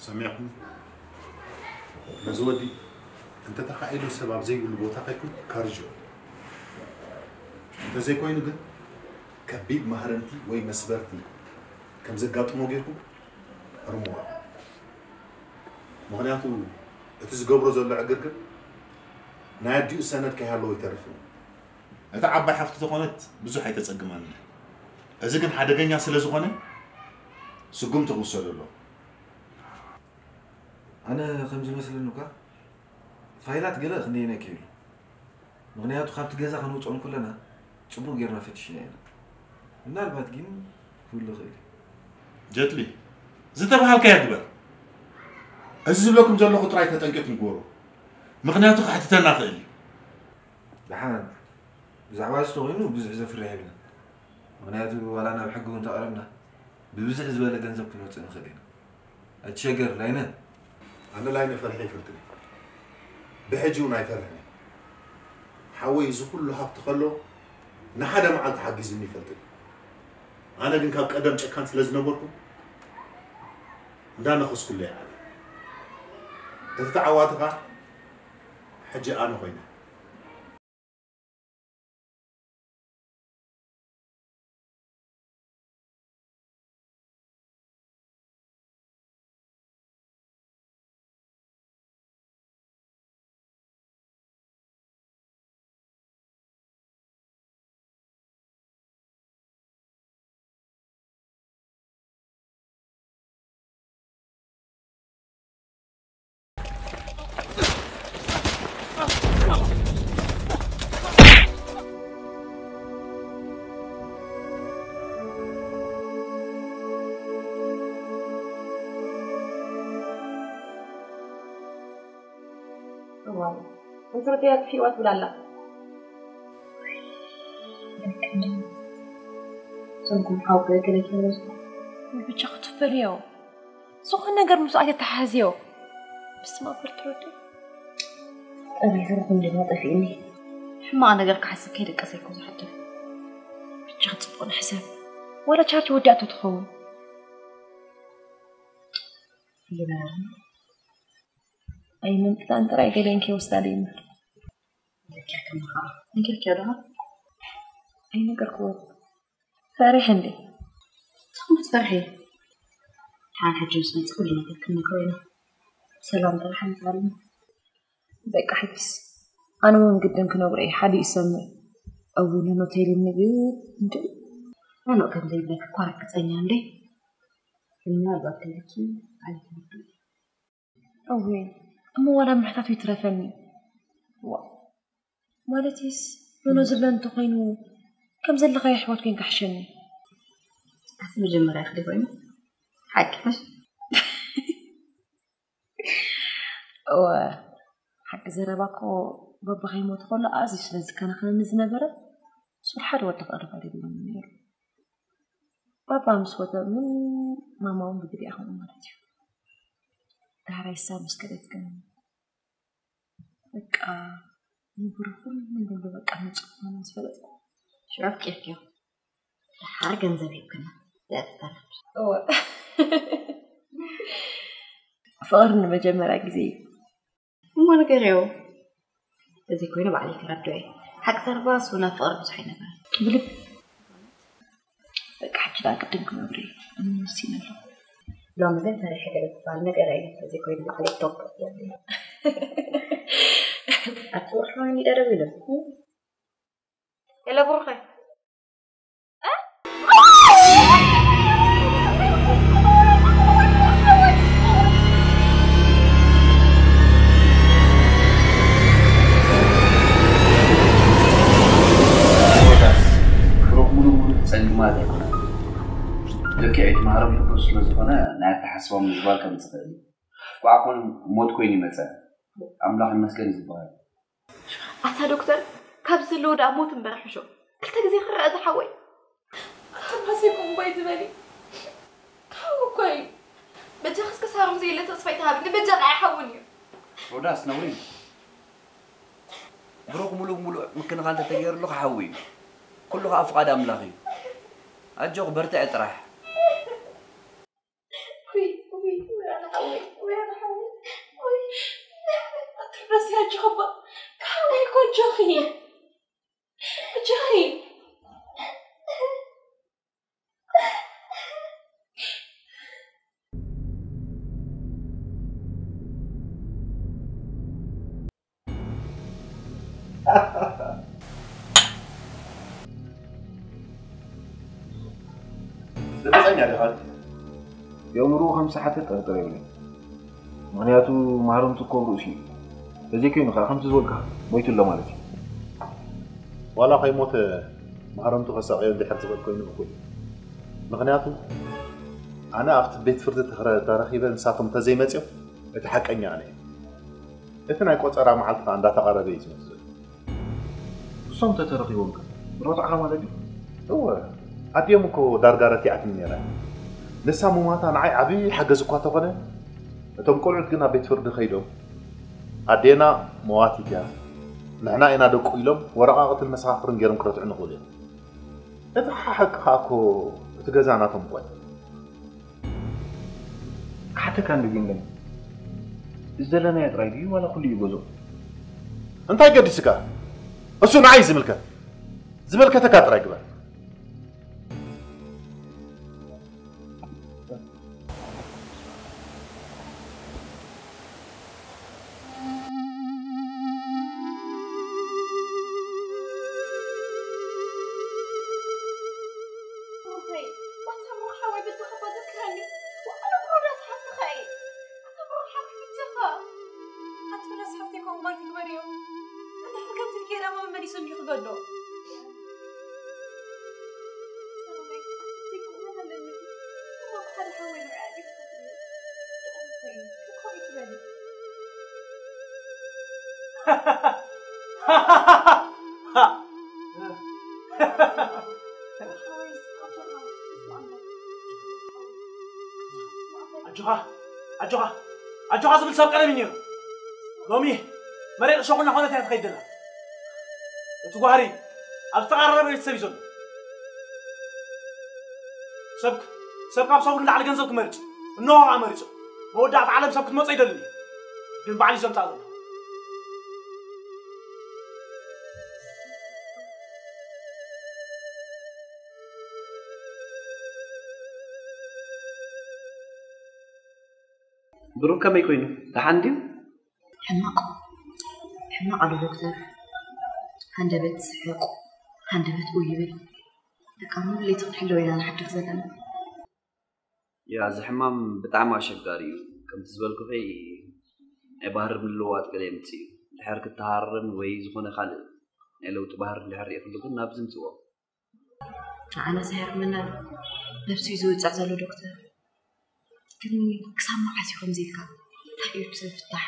ሰሚዕኩም? ነዚ ወዲ እንተተኻኢሉ ሰብ ኣብ ዘይብሉ ቦታ ከይኩም ካርጆ። እንተዘይኮይኑ ግን ከቢድ ማህረምቲ ወይ መስበርቲ ከም ዘጋጥሞ ጌርኩም ርምዋ። ምኽንያቱ እቲ ዝገብሮ ዘሎ ዕግርግር ናይ ኣዲኡ ሰነድ ከይሃለዎ ይተርፍ እዩ። እታ ዓባይ ሓፍቲ ተኾነት ብዙሕ ኣይተጸግማን። እዚ ግን ሓደገኛ ስለ ዝኾነ ስጉምቲ ክውሰደሉ። ኣነ ከም ዝመስለኒ እኳ ፋይላት ገለ ክንደየናይ ክህሉ። ምኽንያቱ ካብቲ ገዛ ከነውፅኦ እንከለና ፅቡቕ ጌርና ፈቲሽና ኢና። ምናልባት ግን ክህሉ ይኽእል እዩ። ጀትሊ፣ ዝተባሃልካዮ ግበር። እዚ ዝብለኩም ዘለኹ ጥራይ ተጠንቂቕኩም ግበሩ። ምኽንያቱ ከሕትተና ይኽእል እዩ። ደሓን፣ ብዛዕባ እዚ ተኾይኑ ብዙሕ ዘፍርሕ የብልን። ምኽንያቱ ዋላ ናብ ሕጊ እውን ተቐረብና ብብዝሒ ዝበለ ገንዘብ ክንወፅእ ንኽእል ኢና። ኣይትሸገር ላይነ። ኣነ ላይነ ፈርሒ ይፈልጥን እዩ። ብሕጂ እውን ኣይፈርሕን እዩ። ሓወይ እዚ ኩሉ ሃብቲ ከሎ ንሓደ መዓልቲ ሓጊዝኒ ይፈልጥን እዩ። ኣነ ግን ካብ ቀደም ጨካን ስለ ዝነበርኩ እንዳነኸስኩሉ ይዓል። እቲ ተዓዋትኻ ሕጂ ኣነ ኮይነ። እዋይ፣ እንክርዳድ ኣጥፊእዋ ትብል ኣላ። ሰንኩም ሓው ገለ ገለ ተበዝሑ። ብቻ ክትፈልዮ። ዝኾነ ነገር ምስ ኣይተተሓሕዝዮ። በስመ ኣብ ወወልድ ወመንፈስ ቅዱስ። ጠሪዙ ርኹም ድማ ጠፊእኒ። ሕማቕ ነገር ክሓስብ ከይደቀሰ እኮ ዝሓድር። ብቻ ጽቡቕ ንሕሰብ። ዋላ ቻርጅ ወዲኣቶ ትኸውን። ይበራል። ኣይመንጥጣን ጥራይ ገለን ከይወስዳ ደይምር። ነጊርክኒ ኸዓ። ነጊርክዮ ዶ? ኣይነገርክዎን። ፈሪሐ እንዴ? ትኹን ትፈርሒ። ሓን ሕጂ ምስ መጽእ ኩሉ ነገር ክንነግሮ ኢና። ሰላም ጥራሕ ንዛረብ። በቃ ሕጅስ ኣነ እውን ግድን ክነግሮ እየ። ሓደ ይሰምዕ። እውይ፣ ኖኖ ተይልኒ ግን እንዴ? ኖኖ ከም ዘይብለኪ እኮ ርግጸኛ እንዴ? ግን ምናልባት ተይልኪ ኣይትወዱ። እወ፣ እሞ ዋላ ምሕታቱ ይትረፈኒ። ዋ፣ ማለትስ ኖኖ ዝብለን እንተኾይኑ ከም ዘለኻዮ ኣሕዋት ኮይንካ ሕሸኒ። ኣቲ መጀመርያ ክዲ ኮይኑ ሓቂ ምሽ? እወ፣ ሓቂ ዘረባ እኮ ባባ ከይሞተ ከሎ ኣዝዩ ስለ ዝከናኸነኒ ዝነበረ ሱር ሓደ ወዲ ክቐርብ ኣይደልዮን ነይሩ። ባባ ምስ ሞተ እውን ማማ እውን ብግዲኣ ከምኡ ማለት እዩ። ዳሕራይ እሳ ምስ ከደት ግን በቃ ንብሩ ኩሉ ንብሩ በቃ ንጹህ ምዃኑ ምስ ፈለጥኩ ሽዑ ኣፍቂርክዮ። ደሓር ገንዘብ ሂብክና። እወ። ፍቕሪ ንመጀመርያ ግዜ እዩ። እሞ ንገርዮ። እዚ ኮይኑ ባዕለይ ክረድኦ እየ። ሓቂ ዘረባ እሱ ናብ ፍቕሪ ብዙሕ ኣይነበረን። ብልብ በቃ ሕጂ ደኣ ቅድም ክነግሮ እየ። ኣነ ወሲነ ኣለኹ። ሎሚ ግን ፈሪሐ ገለ ዝበሃል ነገር የለን። እዚ ኮይኑ ባዕለይ ቶክ የብለይ። ኣብቲ ወርሒ ወይኒ ደረብ ኢሉ። የለ ብሩኸይ። ብሩኽ ሙሉእ ሙሉእ ጸሊማ ዘይኮነ። ልክዕ እቲ ማህረም ሕጉስ ስለ ዝኾነ ናይ ኣተሓስባ ምዝባል ከም ዝኽእል እዩ። ዋዕ ኮነ ሞት ኮይኑ ይመጸ። ኣምላኽ ይመስገን እዩ ዝበሃል። ኣታ ዶክተር፣ ካብዚ ዘለዎ ደኣ ሞት እምበር ሕሾ። ክልተ ግዜ ክረኣ ዝሓወይ። ኣታ ማሰይኩም እምባይ ዝበሊ። ካብ እኮ እዩ። በጃ ክስከሳሮም ዘየለ ተስፋ ይተሃብኒ። በጃ ቃ ይሓውን እዩ። ሮዳስ ነውሪ። ብሩኽ ሙሉእ ሙሉእ ምክንኻን ተተገይርሉ ክሓዊ እዩ። ኩሉ ከዓ ፍቓድ ኣምላኽ እዩ። ኣጆኽ በርትዐ ጥራሕ። ውይ ውይ ውይ ኣነ ሓወይ ውይ ኣነ ሓወይ ውይ ኣትርበስ ያጅኸባ ሓወይ እኮ ጆኺ ጆኺ ርግጸኛ ዲኻ? የእምርኡ ከም ዝሰሓተ ጥርጥር የብለይን። ምኽንያቱ ማህረምቱ እኮ ኣብ ርእሱ እዩ። ተዘይኮይኑ ከኣ ከምቲ ዝበልካ ሞይቱ ኣሎ ማለት እዩ። ዋላ ከይሞተ ማህረምቱ ከሳቕዮ እንድሕር ዝኽእል ኮይኑ እኹል እዩ። ምኽንያቱ ኣነ ኣብቲ ቤት ፍርዲ ተረኺበ ንሳቶም እንተዘይመጽዮም እቲ ሓቀኛ ኣነ እየ። እቲ ናይ ቆጸራ መዓልቲ ከኣ እንዳተቓረበ እዩ ዝመጽእ ዘሎ። እሶም ተተረኺቦም ከ ረትዕኻ ማለት ድዩ? እወ ኣዲኦም እኮ ዳርጋ ረቲዓትኒ ነይራ። ንሳ ምሟታ ንዓይ ዓብዪ ሓገዝ እኳ ተኾነ እቶም ቆልዑት ግን ኣብ ቤት ፍርዲ ከይዶም ኣዴና መዋቲት እያ ንሕና ኢና ደቁ ኢሎም ወረቓቕትን መሰኻኽርን ገይሮም ክረትዑ ንኽእሉ እዮም። እቲ ሓቂ ከኣ እኮ እቲ ገዛ ናቶም እኮ እዩ። ክሓተካ እንዶ ጊንደን እዚ ዘለናዮ ጥራይ ድዩ ዋላ ኩሉ እዩ ገዝኡ? እንታይ ገዲስካ? እሱ ንዓይ እዩ ዝምልከት። ዝመልከተካ ጥራይ ግበር። ኣታ ብሩኽ ሓወይ በጃኻ እባ ዘክረኒ። ዋዕላ እኮ ሮዳስ ሓፍትኻ እየ። ኣታ ብሩኽ ሓወይ በጃኻ። ኣቲ ሮዳስ ሓፍተይ እኮ እባ ይግበርዮ። እንድሕር ከምዚ ኢልኪ ዳማ መመሊሱ እንዲዩ ክገዶ። ሰላመይ፣ ዘይክእመን ኣለኒ። እሞ ብሓደ ሓወይ ንርኣያ ዲኺ ትብሊ? ጥዑም እኮ እዩ። ከምኡ ኣይትበሊ። ኣጆኻ ኣጆኻ ኣጆኻ ዝብል ሰብ ቀደም እዩ ነይሩ። ሎሚ መሬት እሾኽ እናኾነት እያ ትኸይድ ዘላ። እቲ ጓህሪ ኣብ ዝተቓረረ ቤተሰብ እዩ ዘሎ። ሰብ ሰብ ካብ ሰቡ ንላዕሊ ገንዘብ ክመርጽ እነሆ ከኣ መሪጹ። መወዳእታ ዓለም ሰብ ክትመጾ ኣይደልን እዩ። ግን ባዕሉ እዩ ዘምጽኣ ዘሎ። ብሩክ ከመይ ኮይኑ? ደሓን ድዩ? ሕማቕ ሕማቕ ኣሎ ዶክተር። ሃንደበት ይስሕቕ፣ ሃንደበት ኡይ ይብል። በቃ ሙሉ ለይቲ ክንሕለዎ ኢና ንሓድር ዘለና። ያ እዚ ሕማም ብጣዕሚ ኣሸጋሪ እዩ። ከምቲ ዝበልኩኺ ናይ ባህሪ ምልውዋጥ ገለ የምፅእ እዩ። እንድሕር ክተሃረም ወይ ዝኾነ ካልእ ናይ ለውጢ ባህሪ እንድሕር ርኢኽሉ ግን ናብዚ ምፅዎ። ንዓና ሳይርመና ነብሱ እዩ ዝውፅዕ ዘሎ ዶክተር። ግን ክሳብ መዓስ እዩ ከምዚ ኢልካ? እንታይ እዩ እቲ ፍታሕ?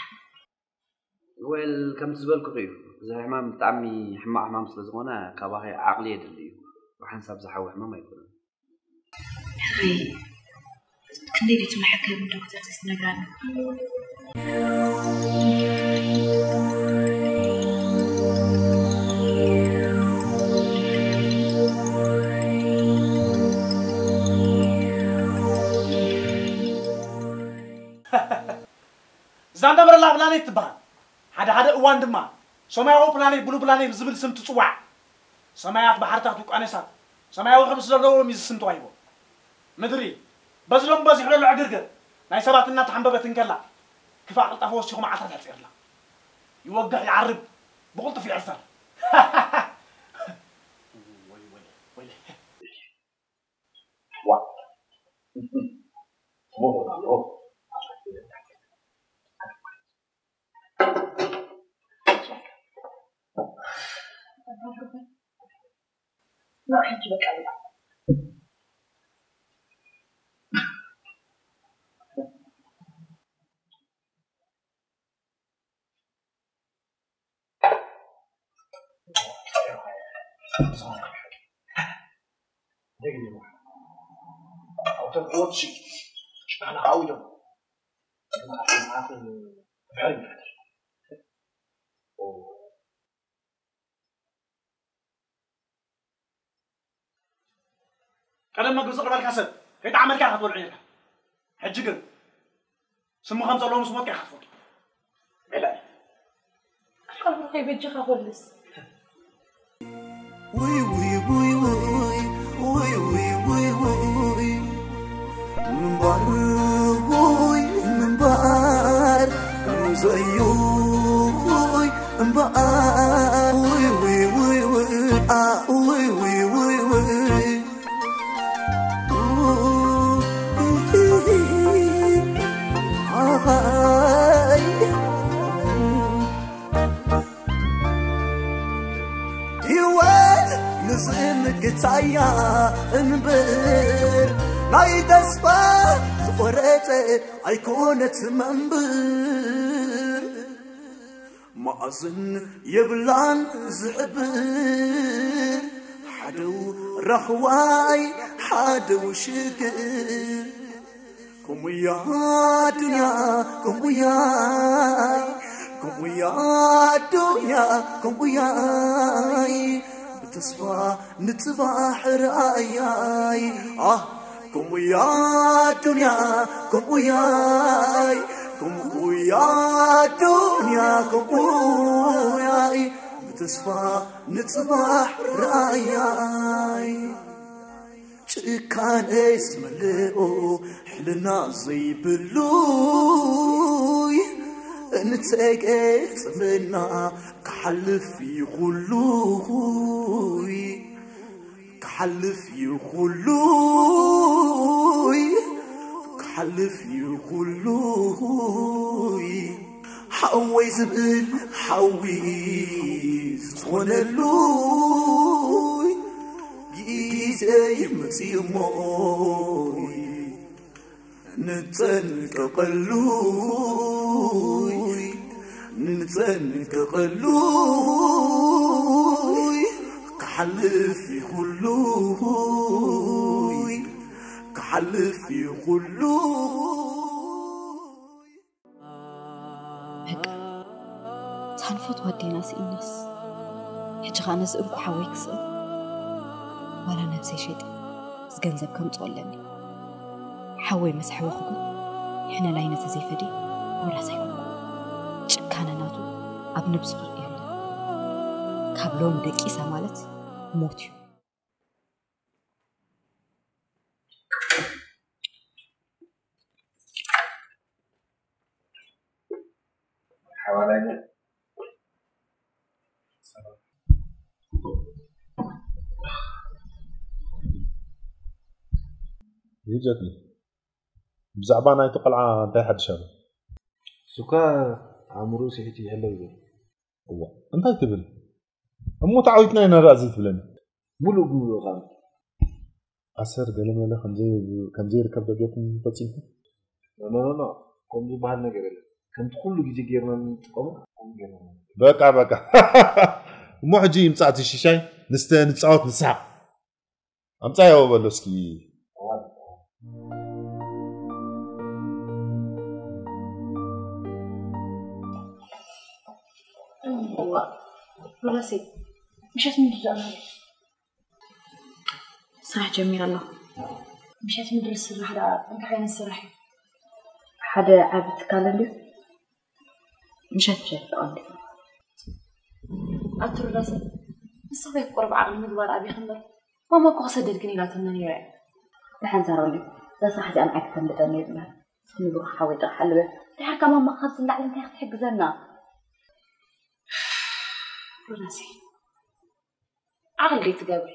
ወል ከምቲ ዝበልኩኺ እዩ። እዚ ሕማም ብጣዕሚ ሕማቕ ሕማም ስለ ዝኾነ ካባኺ ዓቕሊ የድሊ እዩ። ብሓንሳብ ዝሓዊ ሕማም ኣይኮነን። ሕራይ ክንደይ ቤት መሐከሚ ዶክተር ዘይትነግራኒ? እዛ እንዳበረላ ፕላኔት ትበሃል። ሓደ ሓደ እዋን ድማ ሰማያዊ ፕላኔት ብሉ ፕላኔት ብዝብል ስም ትጽዋዕ። ሰማያት፣ ባሕርታት፣ ውቅያኖሳት ሰማያዊ ሕብሪ ስለዘለዎም እዩ እዚ ስም ተዋሂቦም። ምድሪ በዚ ሎም በዚሑ ዘሎ ዕግርግር ናይ ሰባት እናተሓንበበት እንከላ ክፋእ ቅልጣፈ ወሲኹ መዓልታት የሕፂርላ። ይወግሕ ይዓርብ ብቕልጡፍ ይዕፈር። ወይ ወይ ወይ። ዋ ሞላ ኦ ኖ ሕጂ በቃ ብላ። ቀደም መግቢ ዝቕርበልካ ሰብ ከይተዓመልካ ኢኻ ክትበልዖ ነርካ። ሕጂ ግን ስሙ ከም ዘለዎ ምስ ሞትካ ኢኻ ክትፈልጦ። ሜላ እዩ። ቀብሩ ከይበጀኻ ኮልስ። ውይ ውይ ውይ ውይ ውይ ውይ ውይ ውይ ምንባር ውይ ምንባር ዘይውይ እምበኣር ውይ ውይ ውይ ውይ ኣ ውይ ውይ ውይ ውይ ኣይ ህይወት ንዝምግታያ እንብር ናይ ተስፋ ዝቆረጸ ኣይኮነት መንብር ማእዝን የብላን ዝሕብር ሓደው ራህዋይ ሓደው ሽግር ከምኡያ ዱንያ ከምኡያይ ከምኡያ ዱንያ ከምኡያይ ብተስፋ ንጽባሕ ርኣያይ ኣህ ከምኡያ ዱንያ ከምኡያይ ከምኡያ ዱንያ ከምኡያይ ብተስፋ ንጽባሕ ርኣያይ ጭካነ ዝመልኦ ሕልና ዘይብሉይ እንተገጥምና ክሓልፍ ይኹሉይ ክሓልፍ ይኹሉይ ክሓልፍ ይኹሉይ ሓወይ ዝብል ሓዊ ዝኾነሉይ ግዜ ይመጽእ እሞ ንጠንቀቐሉይ ንጠንቀቐሉይ ክሓልፍ ይኹሉ ክሓልፍ ይኹሉ በቃ ታንፈት ዋዴና ስኢናስ ሕጂ ኸኣ ነዚ እንኮ ሓወይ ክስእን ዋላ ነብሰይ ሸይጠ እዚ ገንዘብ ከምፅኦ ኣለኒ ሓወይ መሳሕበኹ ግን ሕነ ላይ ነተ ዘይፈዲ ወራስ ኣይኮንኩ ጭካነ ናቱ ኣብ ነብሱ ክርኢ የለን ካብ ሎም ደቂሳ ማለት ሞት እዩ ሓዋላይነ ይጀትኒ ብዛዕባ ናይቲ ቆልዓ እንታይ ሓድሽ ኣሎ? እሱካ ኣእምርኡ ስሒቱ ይሕለው ይብል። እዋ እንታይ ትብል እሞ ተዓዊትና ኢና ደኣ ዘይትብለኒ? ሙሉእ ብሙሉእ ካብ ኣሰር ገለመለ ከም ዘይርከብ ዶ ጌርኩም ፈጺምኩም? ኖኖኖኖ ከምኡ ዝበሃል ነገር የለን። ከምቲ ኩሉ ግዜ ጌርና እንጥቀሞ ከምኡ ጌርና ንጥቀም። በቃ በቃ እሞ ሕጂ ይምጻእ እቲ ሽሻይ ንስተ ንጻወት ንስሓቕ። ኣምጻዮ በሎ እስኪ። ሮዳሰይ ምሸት ምንድን ደኣ ማለት ስራሕ ጀሚረ ኣለኹ። ምሸት ምድሪ ዝስራሕ ደኣ እንታይ ዓይነት ስራሕ እዩ? ሓደ ዓቢ ትካል እንድዩ። ምሸት ምሸት ተቐልጢፉ። ኣቲ ሮዳሰይ ንስኺ ቁሩብ ዓቕሊ ምግባር ኣብይኺ እምበር ማማ እኮ ክሰደድክን ኢላትና ነይራ እያ። ደሓን ሳሮኒ እዛ ስራሕ እዚኣ ንዓይ ክተንብጠኒ የብላን። ንብሩኽ ሓወይ ጥራሕ ኣለበ። ድሓር ካብ ማማ ካብዚ ንላዕሊ እንታይ ክትሕግዘና? ሮዳሰይ፣ ዓቕሊ ደይ ትገብሪ።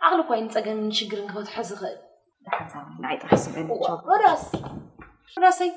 ዓቕሊ እኳ እዩ ንጸገምን ንሽግርን ክፈትሖ ዝኽእል። ደሓን ሳሚ፣ ንዓይ ጥራሕ ስምዕኒ። እዋ፣ ቻው። ሮዳስ፣ ሮዳሰይ።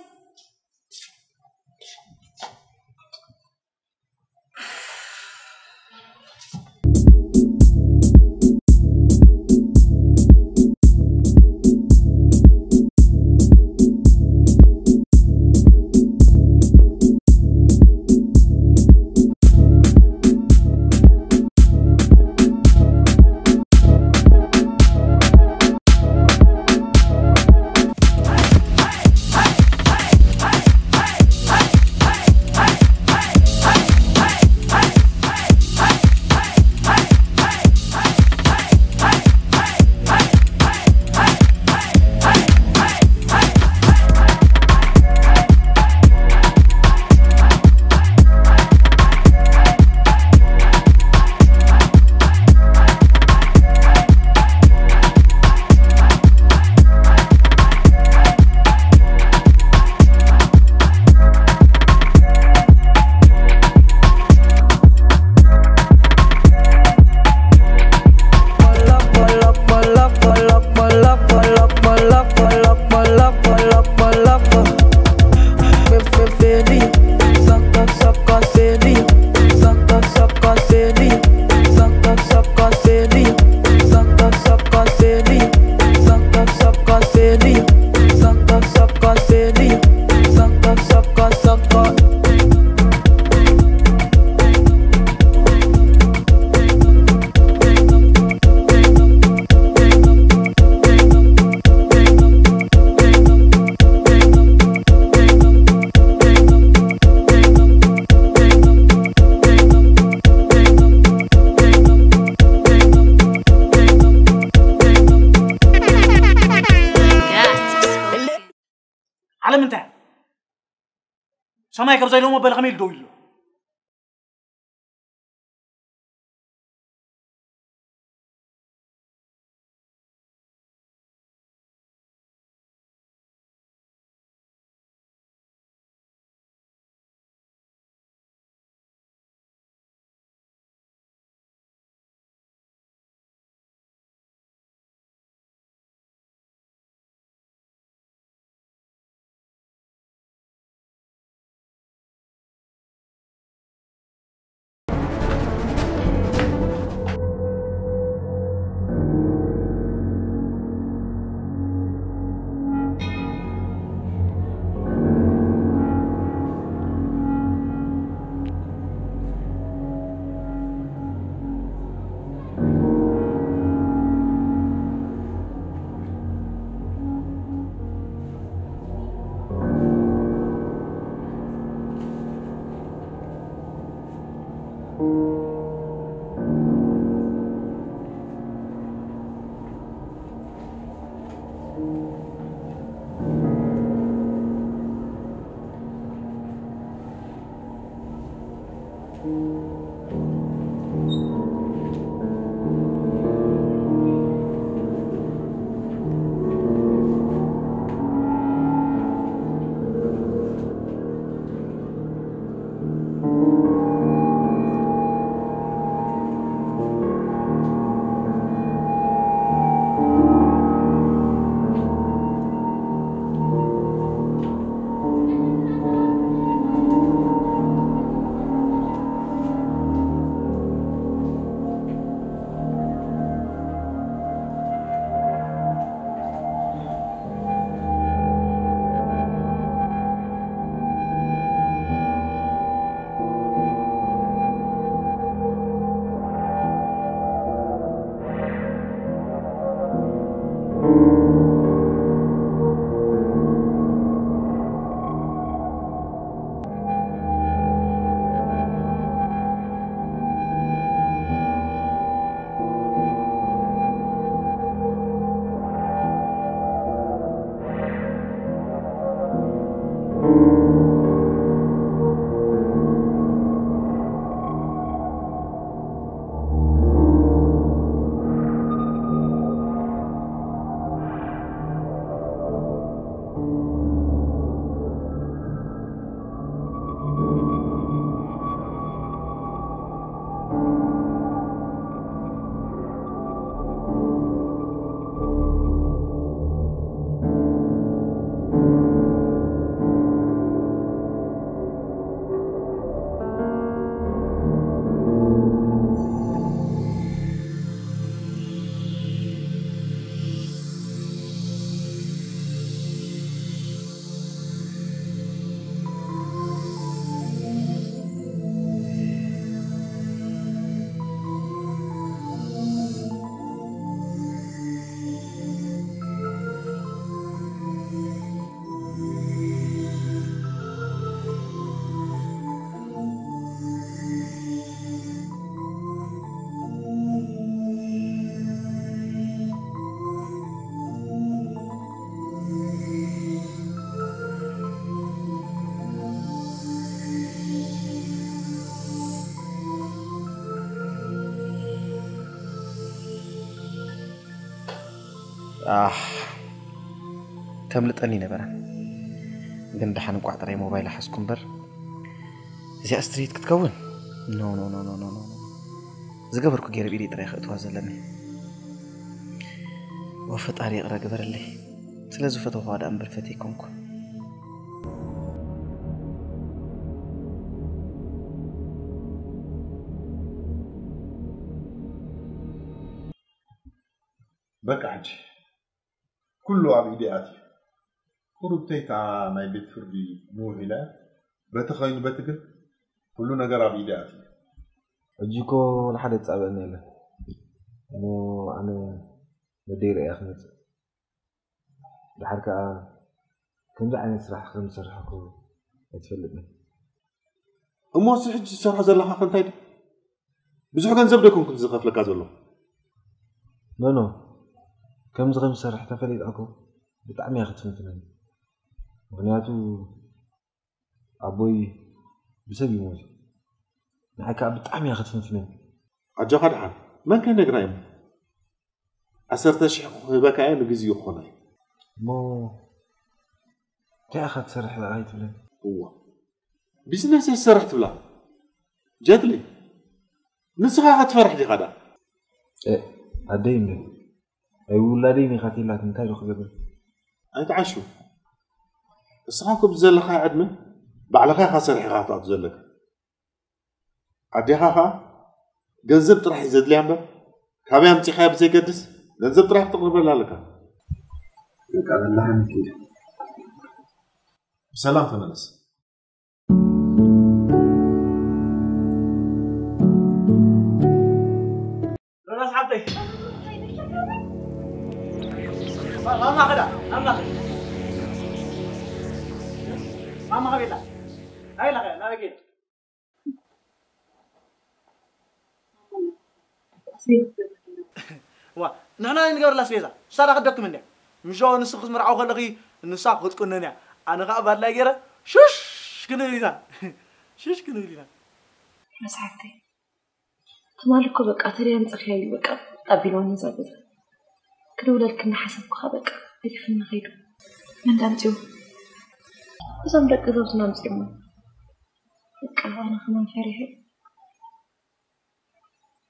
ዓለም እንታይ? ሰማይ ከም ዘይለሞ በለ ከመይ ኢሉ ደው ኢሉ? ኣህ፣ ከምልጠኒ ነበረ። ግን ደሓን እንቋዕ ጥራይ ሞባይል ሓዝኩ እምበር፣ እዚኣ ስትሬት ክትከውን? ኖ፣ ኖ፣ ኖ፣ ኖ፣ ኖ፣ ኖ። ዝገበርኩ ገይረ ብኢደይ ጥራይ ከእትዋ ዘለኒ። ወፈጣሪ ይቕረ ግበረለይ። ስለ ዝፈተውኳ ደኣ እምበር ፈትየ ኣይኮንኩ። በቃ፣ ሕጂ ኩሉ ኣብ ኢደይ ኣትዩ። ቁሩብተይ እታ ናይ ቤት ፍርዲ ንውሕ ኢላ እያ። በቲ ኸይኑ በቲ ግን ኩሉ ነገር ኣብ ኢደይ ኣትዩ። ሕጂ እኮ ወላ ሓደ ዝጻበአኒ የለን። እሞ ኣነ ወደይ ርእያ ክመጽእ። ድሓር ከኣ ከምዚ ዓይነት ስራሕ ከም ዝሰርሕ እኮ ኣይትፈልጥን። እሞ እዚ ሕጂ ትሰርሖ ዘለኻ ከ እንታይ ድዩ? ብዙሕ ገንዘብ ዶ ይኮንኩን ዝኸፍለካ ዘለኹ? ኖ፣ ኖ። ከምዚ ከም ዝሰርሕ ተፈሊጣ እኮ ብጣዕሚ እያ ክትፍንፍነኒ። ምኽንያቱ ኣቦይ ብሰብ እዩ ሞይቱ። ንዓይ ከኣ ብጣዕሚ እያ ክትፍንፍነኒ። ኣጆኻ ደሓን። መን ከይነግራ እሞ? ዓሰርተ ሽሕ ክህበካ እየ፣ ንግዚኡ ክኾና እዩ። እሞ እንታይ ኢኻ ትሰርሕ ደኣ ኣይትብለኒ? እዋ፣ ቢዝነስ እየ ዝሰርሕ ትብላ? ጀትሊ፣ ንስኻ ኸ ትፈርሕ ዲኻ ደኣ? እ፣ ኣደይ እንደ፣ ኣይ ውላደይ ኒኻ ትይላት እንታይ ዶ ክገብር? ኣይትዓሹ። እስኻ እኮ ብዘለኻ ዕድመ ባዕልኻ ኢኻ ሰሪሕኻ ክትኣቱ ዘለካ። ኣዴኻ ኸኣ ገንዘብ ጥራሕ እዩ ዘድልያ እምበር፣ ካበይ ኣምጺኻዮ ብዘይገድስ፣ ገንዘብ ጥራሕ ክተቕርበላ ኣለካ። በቃ፣ በላሃኒ ኪድ። ብሰላም ተመለስ። ሮዳስ ሓብተይ። ማ-፣ ማማ ኸዳ፣ ማማ ኸዳ። ማማ ኸቤላ። ኣይ ላኸ፣ ናበይ ከይዳ? ዋ፣ ንሕና ኣይንገበርላ ኣስቤዛ። ንሳ ዳ ክትደክም እንድያ። ምሻ ንስኺ ክትምርዓው ከለኺ ንሳ ክትቁነን እያ። ኣነ ኸኣ ባድላይ ገይረ ሽሽ ክንብል ኢና። ሽሽ ክንብል ኢና። መሳሕተይ። ትማሊ እኮ በቃ ተሪያ ምጽእኽያ እዩ በቃ ኣቢልዋኒ እዛ ገዛ። ክድውለልኪ እናሓሰብኩ ኸኣ በቃ ገዲፍና ኸይዱ። መን ዳምጺኡ? እዞም ደቂ ገዛውትና ኣምጺኦሞ። በቃ ኣነ ከማን ፈሪሐ።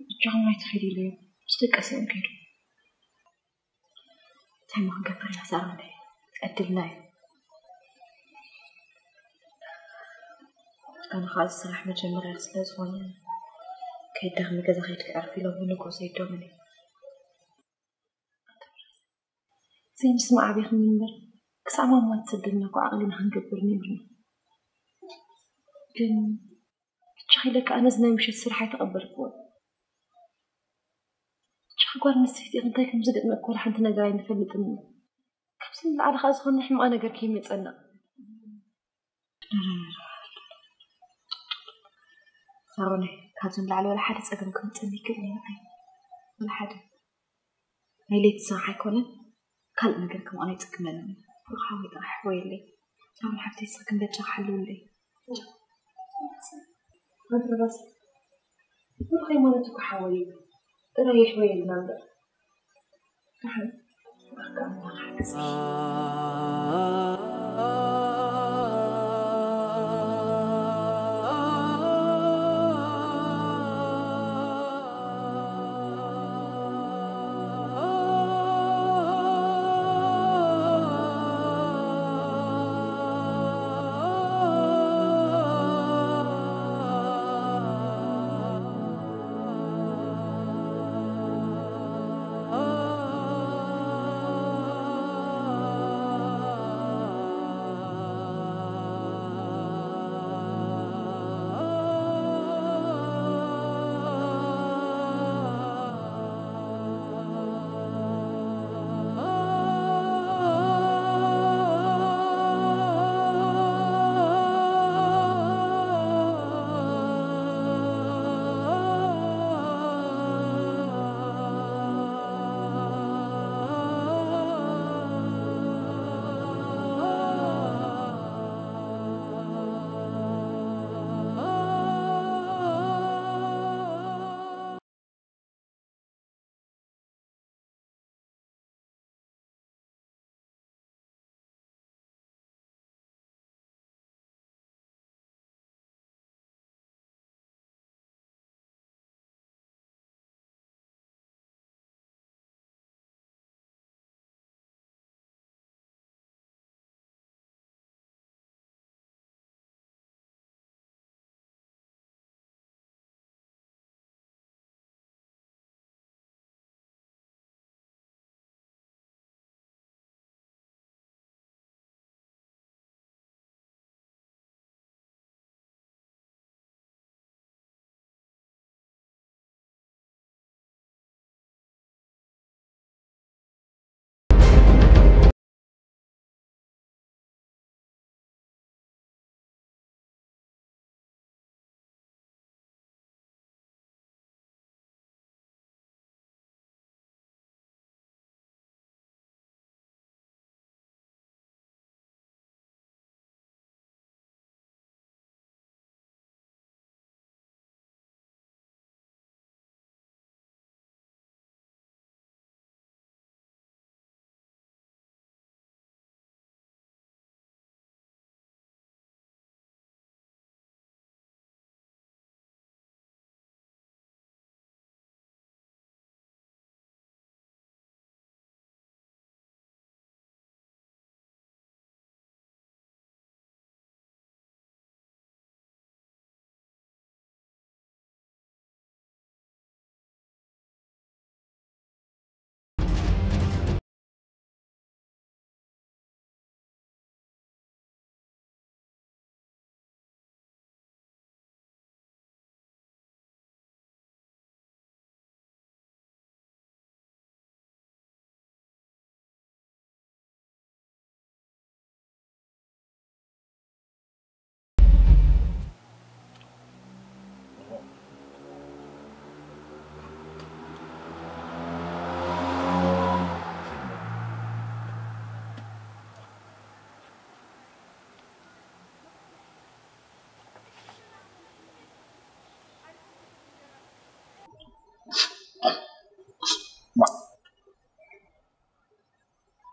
ብቻኹም ኣይትኺዱ ኢለዮም። ምስ ደቀሰ እዮም ከይዱ። እንታይ እሞ ክንገብር ኢና ሳሮነይ? ዕድልና እዩ። ኣነ ኸኣ እዚ ስራሕ መጀመርያ ስለ ዝኾነ ከይደኽሚ ገዛ ከይድኪ ዕርፊ ኢሎምኒ ንግሆ ሰዲዶምኒ። ዘይምስማዕ ኣቢኽኒ እምበር ክሳዕ ማማ ትሰደልና እኮ ዓቕሊና ክንገብር ነይሩና። ግን ብቻ ኢለ ከኣ ነዚ ናይ ምሸት ስራሕ ኣይተቐበልክዎን። ብቻ ጓል ኣንስተይቲ እንታይ ከም ዝገጥመካ ዋላ ሓንቲ ነገር ኣይንፈልጥን ኢና። ካብዚ ንላዕሊ ከኣ ዝኾነ ሕማቕ ነገር ከይመጸና። ሳሮነይ፣ ካብዚ ንላዕሊ ዋላ ሓደ ጸገም ክመጸኒ ይክእል እዩ ንዓይ። ዋላ ሓደ። ናይ ለይቲ ስራሕ ኣይኮነን፣ ካልእ ነገር ከምኡ ኣይጽግመንን እዩ። ብሩኽ ሓወይ ጥራሕ ሕወየለይ። ሳሮን ሓፍተይ፣ ንስኺ ግን በጃኺ ሓልውለይ። ኣንተ ራስ ብሩኽ ሃይማኖት እኮ ሓወይ እዩ። ጥራይ ይሕወየልና እምበር። ደሓን። ብሩኽ ኣምላኽ ሓግዘይ።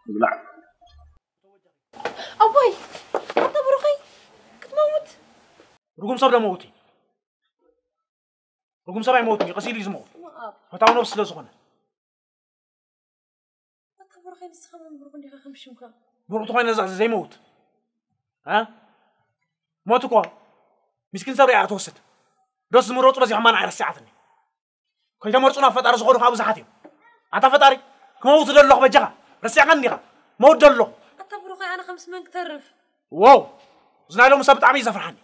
ይብላዕ። ኣቦይ፣ ኣታ ብሩኸይ፣ ክትመውት? ርጉም ሰብ ዶ መውት እዩ? ርጉም ሰብ ኣይመውትን እዩ፣ ቀስ ኢሉ እዩ ዝመውት። እሞ ኣብ ፈታዊ ነብሲ ስለ ዝኾነ። ኣታ ብሩኸይ፣ ንስኻ መን ብሩኽ እንዲኻ ከም ሽምካ? ብሩኽ ተኾይነ እዛ ዘይመውት። እ? ሞት እኮ ምስኪን ሰብ ሪኣ ትወስድ። ዶስ ዝምረጹ በዚሖም ኣነ ኣይረሲዓትኒ። ከይተመርጹ ናብ ፈጣሪ ዝኾኑ ከዓ ብዙሓት እዮም። ኣታ ፈጣሪ፣ ክመውት ዶ ኣለኹ በጃኻ? ረሲዕካኒ ዲኻ? መውት ዶ ኣለኹ? ኣታ ብሩኸይ፣ ኣነ ከምስ መን ክተርፍ? ዋው! እዚ ናይ ሎሚ ሰብ ብጣዕሚ እዩ ዘፍርሓኒ።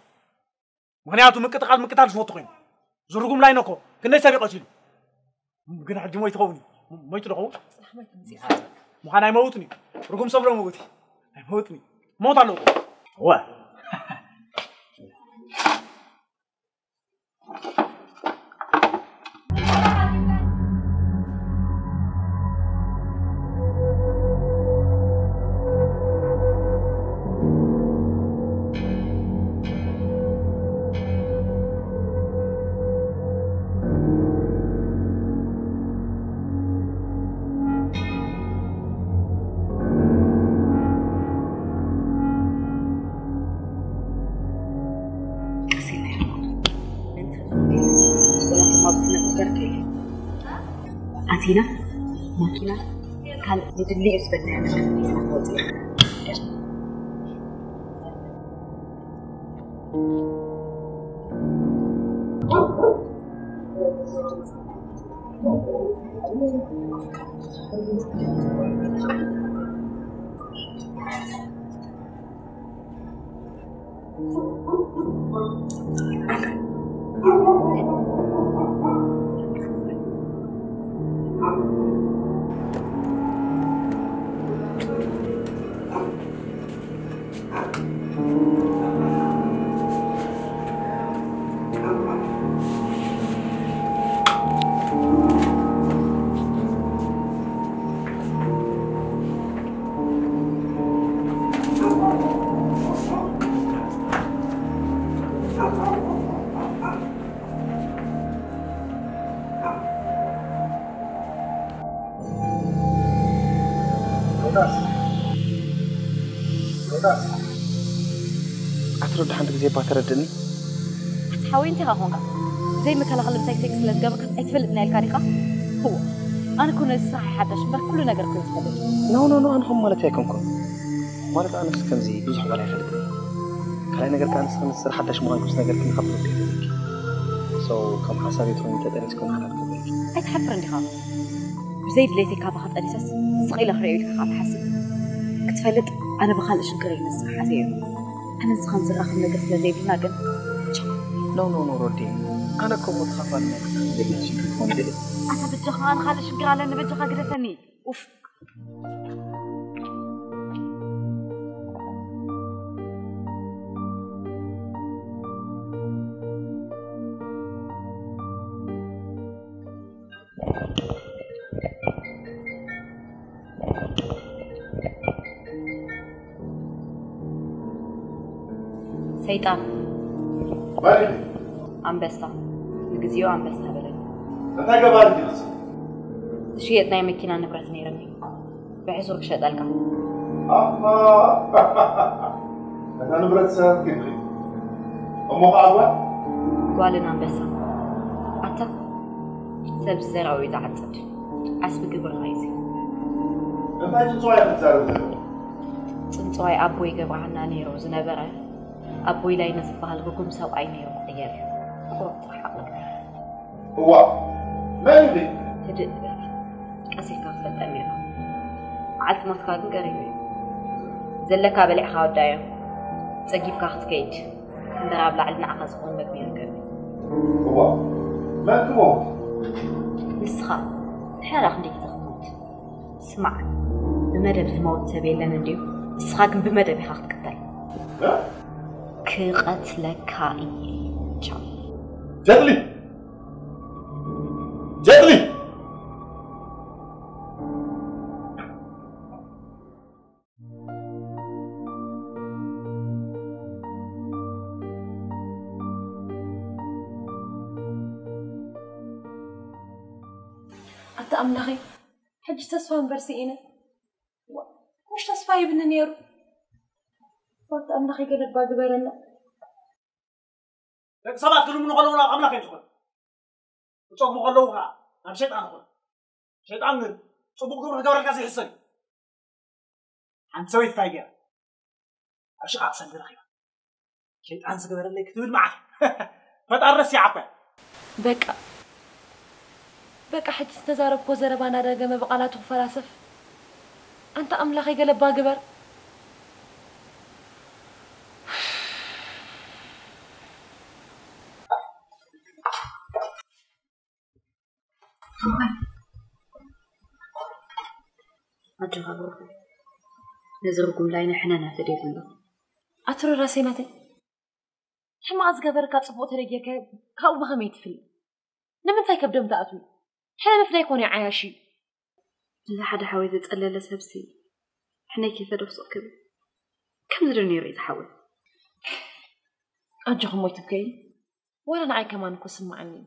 ምኽንያቱ ምቅጥቃጥ ምቅታል ዝፈቱ ኮይኑ። ዝርጉም ላይነ እኮ ክንደይ ሰብ እዩ ቀቲሉ። ግን ሕጂ ሞይቱ ኸውን እዩ። ሞይቱ ዶ ኸውን? ጽናሕ ሞይቱ ምጽእ። ምዃን ኣይመውትን እዩ። ርጉም ሰብ ዶ መውት እዩ? ኣይመውትን እዩ። ሞት ኣለዎ። እወ። ቀስ ኢልና ይርኩ። ምእንቲ ወላ ተማጉስና ነገር ከይለ። ኣቲና ማኪና ካልእ ንድሊ እዩ ዝበልና ነገር ሒዝና ክወጽእ ኢና። ሮዳስ፣ ሮዳስ፣ ኣትረዱ ሓንቲ ግዜ እባ ተረድእኒ። ኣቲ ሓወይ እንታይ ኢኻ ኮንካ? ዘይመከላኸሊ ምሳይ ሴክስ ስለ ዝገበርካስ ኣይትፈልጥን ኢልካ ዲኻ? እወ፣ ኣነ እኮ ነዚ ስራሕ ሓዳሽ እምበር ኩሉ ነገር እኮ እየ ዝፈልጥ። ኖ፣ ኖ፣ ኖ፣ ኣነ ከምኡ ማለት ኣይኮንኩን። ማለት ኣነስ ከምዚ ብዙሕ ጓል ኣይፈልጥን። ካልኣይ ነገር ከኣ ንስኺ ምስ ስራሕ ሓዳሽ ምዃንኪ ምስ ነገርክኒ ካብ ብልቢ ይፈልጥኪ። ሶ፣ ከም ሓሳብ እየ ትኾኒ ተጠኒስኩ ንሓዳር ክብለኪ። ኣይትሓፍርን ዲኻ? ብዘይ ድሌተይ ካባኻ ጠኒሰስ ስቕ ኢለ ክርእዮ ኢልካ ከኣ ትሓስብ? ክትፈልጥ ኣነ ብኻልእ ሽግር እየ ነዚ ሓዘዮ። ኣነ ንስኻን ዝራኸብ ነገር ስለ ዘይብልና ግን ቻው። ኖ፣ ኖ፣ ኖ፣ ሮዲ። ኣነ እኮ እሞ ተኻፋሊ ናይ ክሳብ ዝደሊ ሽግር ክኾን ይደሊ። ኣታ በጃኻ ኣነ ካልእ ሽግር ኣለኒ፣ በጃኻ ግደፈኒ። ኡፍ። ሰይጣን። መን ኢኺ? ኣንበሳ። ንግዜኡ ኣንበሳ በለኒ። እንታይ ገባር ኢኺ ንስኺ? ዝሽየጥ ናይ መኪና ንብረት ነይርኒ። ብሕሱር ክሸጠልካ። ኣሃ። እታ ንብረት ሰረት ግብሪ። እሞ ኸዓ ጓል? ጓልን ኣንበሳ። ኣታ፣ ሰብ ዝዘርኦ እዩ ዝዓጽድ። ዓስቢ ግብርኻ እዩ እዚ። እንታይ ጽንጽዋይ ክትዛረብ ዘለኹ? ጽንጽዋይ ኣቦይ ገብረሃና ነይሩ ዝነበረ፣ ኣቦይ ላይነ ዝበሃል ርጉም ሰብኣይ ነይሩ ክቕየር እዩ። ቁሩብ ጥራሕ ዓቕሊ ግበር። እዋ፣ መን እዩ? ህድእ በል። ቀስ ኢልካ ክትፈልጠኒ ኢኻ። መዓልቲ ሞትካ ግን ቀሪቡ እዩ። ዘለካ በሊዕካ ወዳዮ። ጸጊብካ ክትከይድ። እምበር ኣብ ላዕሊ ንዓኻ ዝኾን መግቢ ይርከብ እዩ። እዋ፣ መን ክመውት? ንስኻ። ድሕር ክንደይ ግዜ ክትመውት? ስማዕ፣ ብመደብ ዝመውት ሰብ የለን እንድዩ። ንስኻ ግን ብመደብ ኢኻ ክትቅተል። እ? ክቐትለካ እየ። ቻው። ጀግሊ! ጀግሊ! ኣታ ኣምላኸይ፣ ሕጂ ተስፋ እምበር ስኢነ። ዋ፣ ይብኒ ነይሩ። ወት ኣምላኽ ይገለባ ግበረና። ደቂ ሰባት ክልምኑ ከለዉ ናብ ኣምላኽ እዮም ዝኾኑ። ክጸግሙ ከለዉ ከዓ ናብ ሸይጣን ይኾኑ። ሸይጣን ግን ጽቡቕ ግብሪ ክገብረልካ ዘይሕሰብ እዩ። ሓንቲ ሰበይቲ እንታይ ገይራ? ኣብ ሽቓቕ ሰንዲ ረኺባ። ሸይጣን ዝገበረለይ ክትብል መዓት። ፈጣሪ ረሲዓ እኮ እያ። በቃ በቃ፣ ሕጂ ዝተዛረብኮ ዘረባ እናደገመ ብቓላቱ ክፈላሰፍ። ኣንታ ኣምላኸይ ገለባ ግበር። ኣጆኻ ብሩኸይ፣ ነዚ ርጉም ላይነ ሕነ ናተደይብሎ። ኣቲ ሮዳሰይ ናተይ፣ ሕማቕ ዝገበረካ ጽቡቕ ተደጊርካዮ ካብኡ ብኸመይ ትፍለ? ንምንታይ ከብዶም ትኣትዊ? ሕነ ምፍዳይ ኮነ ዓያሽ እዩ። እዚ ሓደ ሓወይ ዘጸለለ ሰብሲ ሕነይ ከይፈደው ስቕ ክብል ከምዚ ዶ ነይሩ እዩ ዝሓወይ? ኣጆኹም ወይ ትብከይ፣ ዋላ ንዓይ ከማን እኮ ስምዓኒ እዩ።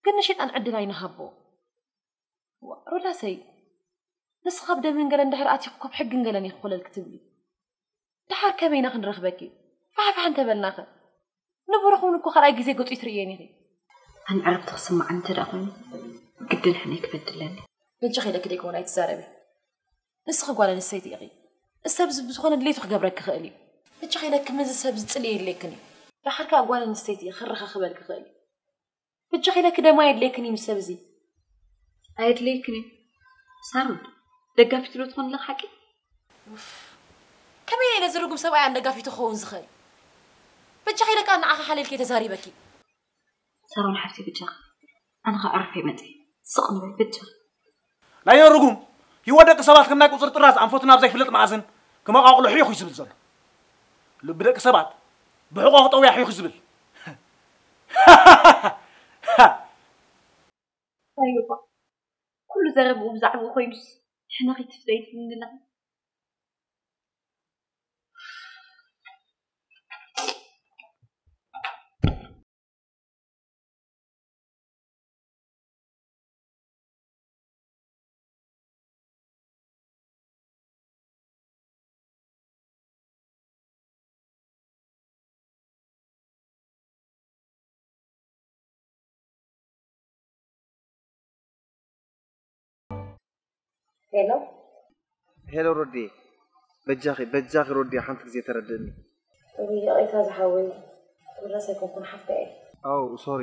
ግን ንሸይጣን ዕድል ኣይንሃቦ። ዋ፣ ሮዳሰይ፣ ንስኻ ኣብ ደምን ገለን ድሕሪ ኣቲኹ ካብ ሕግን ገለን ይኽኮለል ክትብሊ። ደሓር ከመይና ክንረኽበኪ? ፋሕፋሕ እንተበልናኸ? ንብሩኽ እውን እኮ ካልኣይ ግዜ ገጹ ይትርእየን ኢኺ። ኣነ ዕረፍቲ ክስምዓኒ እንተ ደኣ ኮይኑ፣ ግድን ሕነ ክበድለኒ። በጃኺ ኢለኪ ደይኮነ ኣይትዛረቢ። ንስኺ ጓል ኣንስተይቲ ኢኺ። እዚ ሰብ እዚ ብዝኾነ ድሌቱ ክገብረኪ ይኽእል እዩ። በጃኺ ኢለኪ ምስዚ ሰብ እዚ ጽልኢ የድልየክን እዩ። ደሓር ከኣ ጓል ኣንስተይቲ እየ ከረኻኽበልኪ ይኽእል እዩ። በጃኺ ኢለኪ ደማ የድልየክን እዩ ምስ ሰብ እዚ። ኣየድልየክን እዩ። ሳሮን፣ ደጋፊቱ ዶ ትኾን ኣለኺ ሓቂ? ኡፍ፣ ከመይ ኢለ እዚ ርጉም ሰብኣይ ኣን ደጋፊቱ ክኸውን ዝኽእል? በጃኺ ኢለ ከኣ ንዓኺ ሓሊልኪ እየ ተዛሪበኪ። ሳሮን ሓፍተይ በጃኺ። ኣነ ኸኣ ዕረፈይ መጺእ። ስቕ ንበል በጃኺ። ናይ ርጉም ህይወት ደቂ ሰባት ከም ናይ ቁጽሪ ጥራዝ ኣንፈቱ ናብ ዘይፍለጥ መኣዝን ክመቓቕሎ ሕዩኽ እዩ ዝብል ዘሎ። ልቢ ደቂ ሰባት ብሕቖ ክጠውያ ሕዩኽ እዩ ዝብል። ኣይዋ፣ ኩሉ ዘረብኡ ብዛዕባኡ ኮይኑስ፣ ንሕና ከይትፍለይ ትብልኒ ኣለኺ። ሄሎ። ሄሎ ሮዲ፣ በጃኺ በጃኺ ሮዲ፣ ሓንቲ ግዜ ተረድእኒ። እውይ፣ ይቕሬታ ዝሓወይ፣ ሮዳስ ኣይኮንኩን፣ ሓፍተይ እየ። ኣው፣ ሶሪ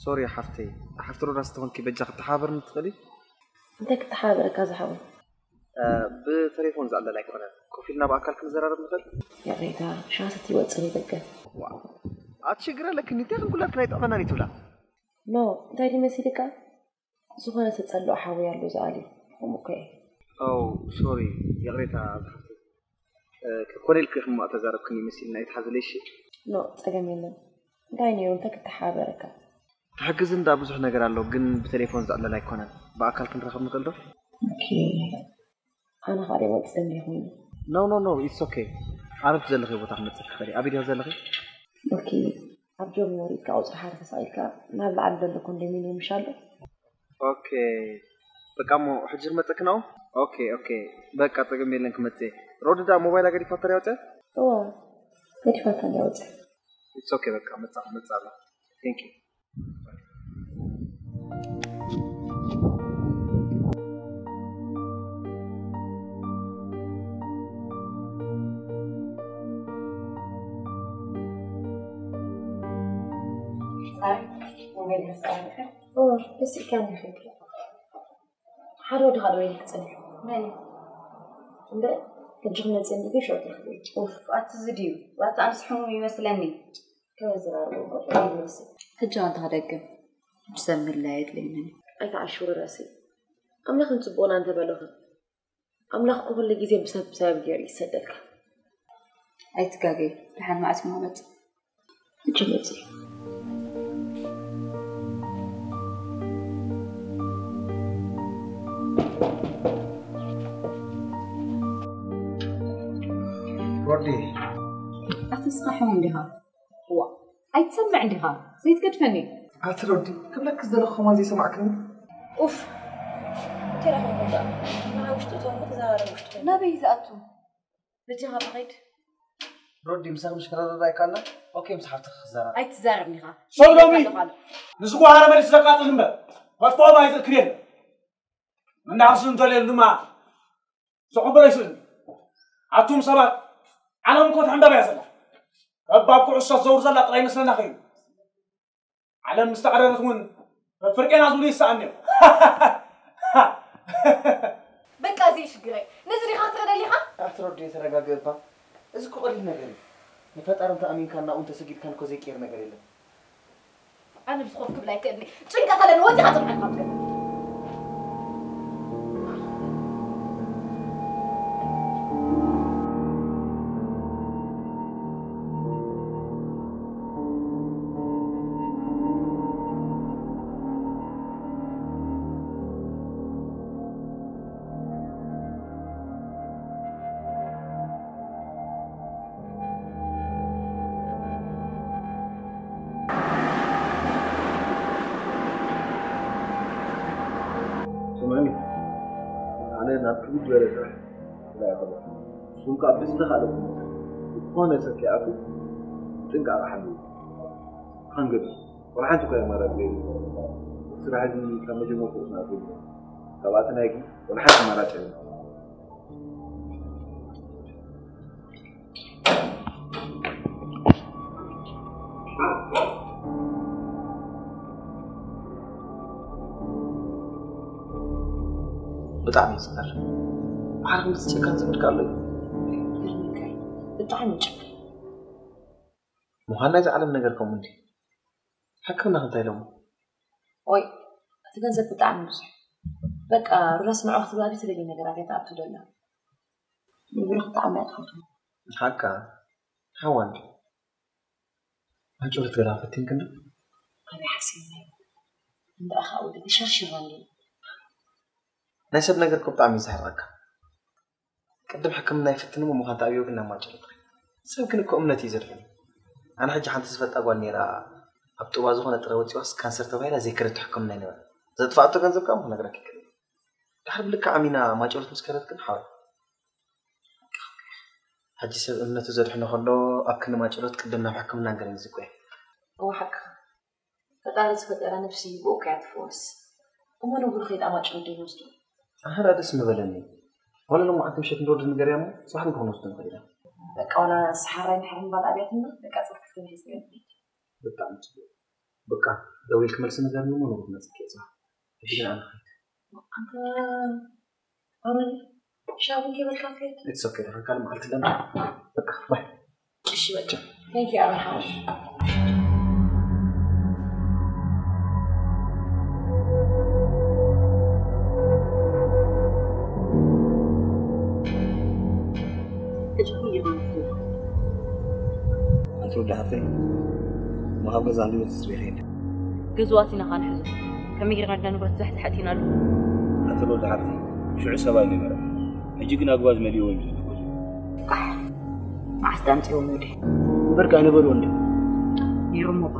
ሶሪ ሓፍተይ። ሓፍቲ ሮዳስ ተኾንኪ በጃኺ ክትተሓባበርኒ ትኽእሊ? እንታይ ክተሓባበረካ ዝሓወይ? እ፣ ብተሌፎን ዝዕለል ኣይኮነን። ኮፍ ኢልና ብኣካል ክንዘራረብ ንኽእል? ይቕሬታ፣ ሻሂ ሰትየ ይወጽእ ንደገ። ዋው፣ ኣቲ ሽግር ኣለክን፣ እንታይ ክንኩላትክን ኣይጥዕመናን እዩ ትብላ? ኖ፣ እንታይ ድዩ መሲልካ? ዝኾነ ተጸልኦ ሓወይ ኣሎ ዝኣሊ። ከምኡ እኮ እየ። ኣው፣ ሶሪ፣ ይቕሬታ ዝሓፍተይ። እ፣ ክኾነ ኢልኪ ሕማቕ ተዛረብክኒ መሲልና፣ ኣይትሓዝለይ እሺ? ኖ፣ ጸገም የለን። እንታይ ነይሩ፣ እንታይ ክተሓባበረካ? ትሕግዝ እንዳ ብዙሕ ነገር ኣሎ፣ ግን ብተሌፎን ዝዕለል ኣይኮነን። ብኣካል ክንራኸብ ንኽእል ዶ? ኦኬ። ኣነ ኻኣ ወጽእ እንዲኹም። ኖ፣ ኖ፣ ኖ፣ it's okay። ኣበይ ዘለኺ ቦታ ክመጽእ ትኽእሊ? ኣበይ ዲኺ ዘለኺ? ኦኬ። ኣብ ጆርኒ ወሪድካ ቁጽሪ ሓደ ተሳኢልካ ናብ ላዕሊ ዘሎ ኮንዶሚንየም ምሽ ኣሎ? ኦኬ። በቃ እሞ ሕጂ ክመጸኪ ነው? ኦኬ፣ ኦኬ። በቃ ጸገም የለን ክመጽእ። ሮዲ ዳ ሞባይላ ገዲፋቶ ድያ ወጸ? እዋ፣ ገዲፋታ እንድያ ወጸ። It's okay፣ በቃ መጻ፣ መጻ ኣሎ። Thank you። ሳሪ፣ ሞባይል ረሳዕካ? ኦ፣ ደስ ኢልካ እንዲኺ። ሓደ ወዲ ካልእ ወይ ክጸንሕ። መን? እምበር፣ ሕጂ ክመጽእ እንዲኺ ሾት ይኽእል። ኡፍ፣ ኣቲ እዚ ድዩ? ዋታ ኣምስ ሕሙም ይመስለኒ። ከመይ ዝራርቦ እኮ ይመስል። ሕጂ ኣንታ ክደግም። ሕጂ ሰብ ምድላይ የድልየንን። ኣይትዓሽው ራሲ። ኣምላኽ ንጽቡቕና እንተበለኸ። ኣምላኽ እኮ ኩሉ ግዜ ብሰብ ብሰበብ ገይሩ ይሰደልካ። ኣይትጋገይ፣ ደሓን መዓስ እሞ መጽእ? ሕጂ መጽእ። ሮዲ። ኣቲ ንስኻ ሕሙም ዲኻ? ዋ፣ ኣይትሰምዕን ዲኻ? ዘይትገድፈኒ። ኣቲ ሮዲ፣ ክብለኪ ዝደለኹ ከማን ዘይሰማዕክኒ? ኡፍ። ተረኸቡ በቃ። ንዓ ውሽጡ እቶም ተዘራረቡ ውሽጡ። ናበይ ዝኣቱ? በጃኻ ብኸይድ። ሮዲ፣ ምሳኺ ምሽ ክረዳዳ ኣይከኣልና? ኦኬ፣ ምስ ሓፍትኺ ክዘራረብ። ኣይትዛረብኒ ኢኻ። ሰብ ሎሚ ኣለኻ። ንዝጓሃረ መሊስ ዘቃጽል እምበር፣ መጥፍኦም ኣይዝእክብ የለን። እንዳኽስን እንተልየሉ ድማ ዘቕበሎ ይስእን። ኣቱም ሰባት፣ ዓለም እኮ ትሕንበብ እያ ዘላ። እባ ኣብ ኩዕሶ ትዘውር ዘላ ጥራይ ይመስለና ኸይኑ። ዓለም ምስ ተቐረረት እውን ፍርቄና ዝብሉ ይሰኣን እዮም። በቃ፣ እዚ እዩ ሽግረይ። ነዚ ዲኻ ክትረዳ ደሊኻ? ኣቲ ሮዲ፣ ተረጋግእ እባ። እዚ እኮ ቀሊል ነገር እዩ። ንፈጣሪ እንተኣሚንካን ናብኡ እንተሰጊድካን እኮ ዘይቅየር ነገር የለን። ኣነ ምስ ኮፍ ክብል ኣይክእልኒ። ጭንቀት ኣለኒ። ወዲኻ ጥርዓን ካብ ገዛ። ስምዕኒ፣ ኣነ ናብ ክብድ ዝበለ ስራሕ ስለ ኣይኸዶ። ንስኹም ከኣ ብዝተኻእለኩም መጠን ዝኾነ ሰብ ከይኣቱ ጥንቃቐ ሓልዉ። ከንገዱ ወላ ሓንቲ እኳ ኣማራጺ የብሉን። እቲ ስራሕ እዚ ካብ መጀመርትኡ ጽናት የብሉን። ካብኣ ትናይ ግን ወላ ሓንቲ ኣማራጺ የብሉን። ብጣዕሚ እዩ ዝገርም። ባዕልኹም ዝጨካን ዘመድካ ኣሎ እዩ። ይገርመካ እዩ። ብጣዕሚ እዩ ጨካን። ምዃን ናይዚ ዓለም ነገር ከምኡ እንድዩ። ሕክምና እንታይ ኢሎሞ? ኦይ፣ እቲ ገንዘብ ብጣዕሚ ብዙሕ። በቃ፣ ሮዳስ ንዕኡ ክትብል ኣብ ዘይተደልየ ነገራት እያ ትኣቱ ዘላ። ንብሩኽ ብጣዕሚ እያ ትፈትዎ። ሓቃ? ሓዋ እንድዩ። ማይጨሎት ገላ ፈቲንክን ዶ? ኣበይ ሓሲብናዮ? እንዳ ኣኻ ወዲ ተሸርሺሩ እንድዩ። ናይ ሰብ ነገር እኮ ብጣዕሚ እዩ ዘሕርቐካ። ቅድም ሕክምና ይፍትን እሞ ምዃን ተኣብዮ ግን ናብ ማጨሎት ከይዱ። ሰብ ግን እኮ እምነት እዩ ዘድሕን። ኣነ ሕጂ ሓንቲ ዝፈልጣ ጓል ነይራ ኣብ ጡባ ዝኾነ ጥረ ወፂዋስ ካንሰር ተባሂላ ዘይከደቶ ሕክምና ኣይነበረን። ዘጥፋኣቶ ገንዘብ ከዓ ክነግረኪ ይክእል እየ። ድሓር ብልክዕ ኣሚና ማጨሎት ምስ ከደት ግን ሓወይ። ሕጂ ሰብ እምነቱ ዘድሕኖ ከሎ ኣብ ክንዲ ማጨሎት ቅድም ናብ ሕክምና ንገረኝ ዝቆየ። እወ ሓቅኻ። ፈጣሪ ዝፈጠራ ነብሲ ብኡ እኮ እያ ትፍወስ። እሞ ንብሩ ከይድ ኣማጭ ወዲ ይወስዱ። ኣህራ ደስ ምበለኒ። ዋላ ሎማዓንቲ ምሸት ንወዲ ንገርያ እሞ፣ ጽባሕ ንግሆ ክንወስዱ ንኽእል ኢና። በቃ ዋላ ሰሓራይ እንድሕር ምባል ኣብያትና፣ በቃ ጽባሕ ክትብል ሒዝና ንኸይድ። ብጣዕሚ ጽቡቕ። በቃ ደዊልኪ መልሲ ንገርኒ እሞ ንብሩ ክመጽእ እየ ጽባሕ። ሕጂ ግን ኣነ ክኸይድ። ኣንተ ኣበይ ሻቡን ከይበልካ ትኸይድ? It's okay፣ ደሓን ካልእ መዓልቲ ኣለና። በቃ፣ ባይ። እሺ፣ በቃ። Thank you፣ ኣበይ ሓወይ። ሕጂ ኩሉ ይኹን። ኣንቲ ወዲ ሓፍተይ፣ እሞ ካብ ገዛ ክንደይ በፂሑ ፅበይ ይኸይድ? ገዝኡ ኣቲና ኸዓ ንሕዞ። ከመይ ጌርና ድና ንብረት ዛሕዛሕ ኣቲናሉ? ኣንቲ ወዲ ሓፍተይ፣ ሽዑ ሰብኣይ ነበረ። ሕጂ ግን ኣግባዝ መሊእዎ እዩ ዘሎ ገዝኡ። ኣሕ፣ መዓስ ዳምፂእዎም ወዲ? እምበር ከኣ ነበርዎ እንዲ? ነይሮም እኳ።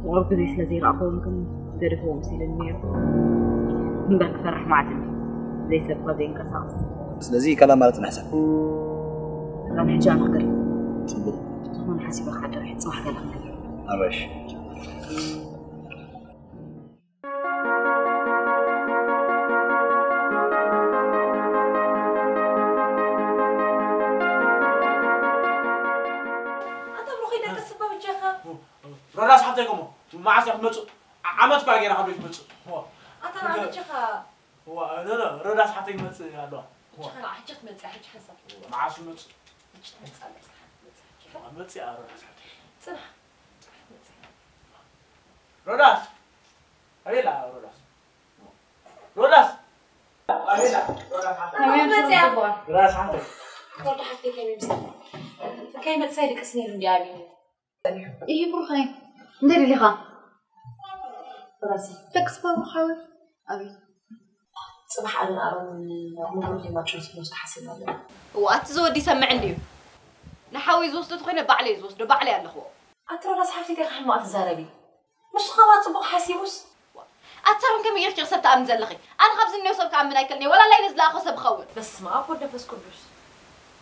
ቁሩብ ግዜ ስለ ዘይረኣኽዎም ግን ገደፍዎም መሲሉኒ ነይሩ። እምበር ክፈርሕ መዓት እንዲ። ዘይሰብኳ ዘይንቀሳቐስ። ስለዚ ካልእ ኣማራፂ ንሕሰብ። ኣነ ሕጂ ኣነ ክገርም። ፅቡቕ። ዝኾነ ሓሲበ ክሓድር እየ። ፅባሕ ገለ ክንገብር። ኣራሽ። ኣንታ ብሩኸይ ደቂ ስባ በጃኻ። ሮዳስ ሓፍተይ ከሞ መዓስ ኢኻ ትመጽእ? ዓ-፣ ዓመት እኳ ጌራ ካብ ዘይትመጽእ። ዋ። ኣታ ንዓ በጃኻ። ዋ፣ ኖ፣ ኖ፣ ሮዳስ ሓፍተይ ትመጽእ ኣለዋ። ዋ። በጃኻ፣ ሕጂ ክትመጽእ፣ ሕጂ ሓንሳብ። መዓስ ትመጽእ? ሕጂ ትመጽእ ኣላ፣ ጽባሕ ትመጽእ፣ ሕጂ። ዋ፣ መጽእ፣ ሮዳስ ሓፍተይ። ጽባሕ፣ ጽባሕ ትመጽእ። ሮዳስ! ኣበይ ኣላ ሮዳስ? ሮዳስ! ኣበይ ኣላ ሮዳስ ሓፍተይ? ከመይ መጽያ? ሮዳስ ሓፍተይ። ሮዳ ሓፍተይ ከመይ ምስ-፣ ከይመጽእ ይድቅስ ነይሩ እንድዩ ኣብዩ። ኢሂ ብሩኸይ፣ እንታይ ደሊኻ? ራሲ። ደቂ ስባ ሓወይ። ኣቤት። ጽባሕ ኣነን ኣሮንን ንብሩኸይ ማቸስ ክንወስዶ ሓሲብና ኣለና። እዋ፣ ኣቲ እዚ ወዲ ይሰምዕ እንድዩ። ንሓወይ ዝወስዶ ተኾይነ ባዕለይ ዝወስዶ፣ ባዕለይ ኣለኽዎ። ኣቲ ሮዳስ ሓፍተይ እንታይ ሕማቕ ትዛረቢ? ንሱ ኸባ ጽቡቕ ሓሲቡስ? ዋ፣ ኣታ ሮዳስ ከመይ ጌርኪ ሰብ ትኣምኒ ዘለኺ? ኣነ ካብዚ እኒኦ ሰብ ክኣምን ኣይክእልን እየ፣ ወላ ኣላይነ ዝለኣኾ ሰብ ክኸውን። በስመ ኣብ ወወልድ ወመንፈስ ቅዱስ።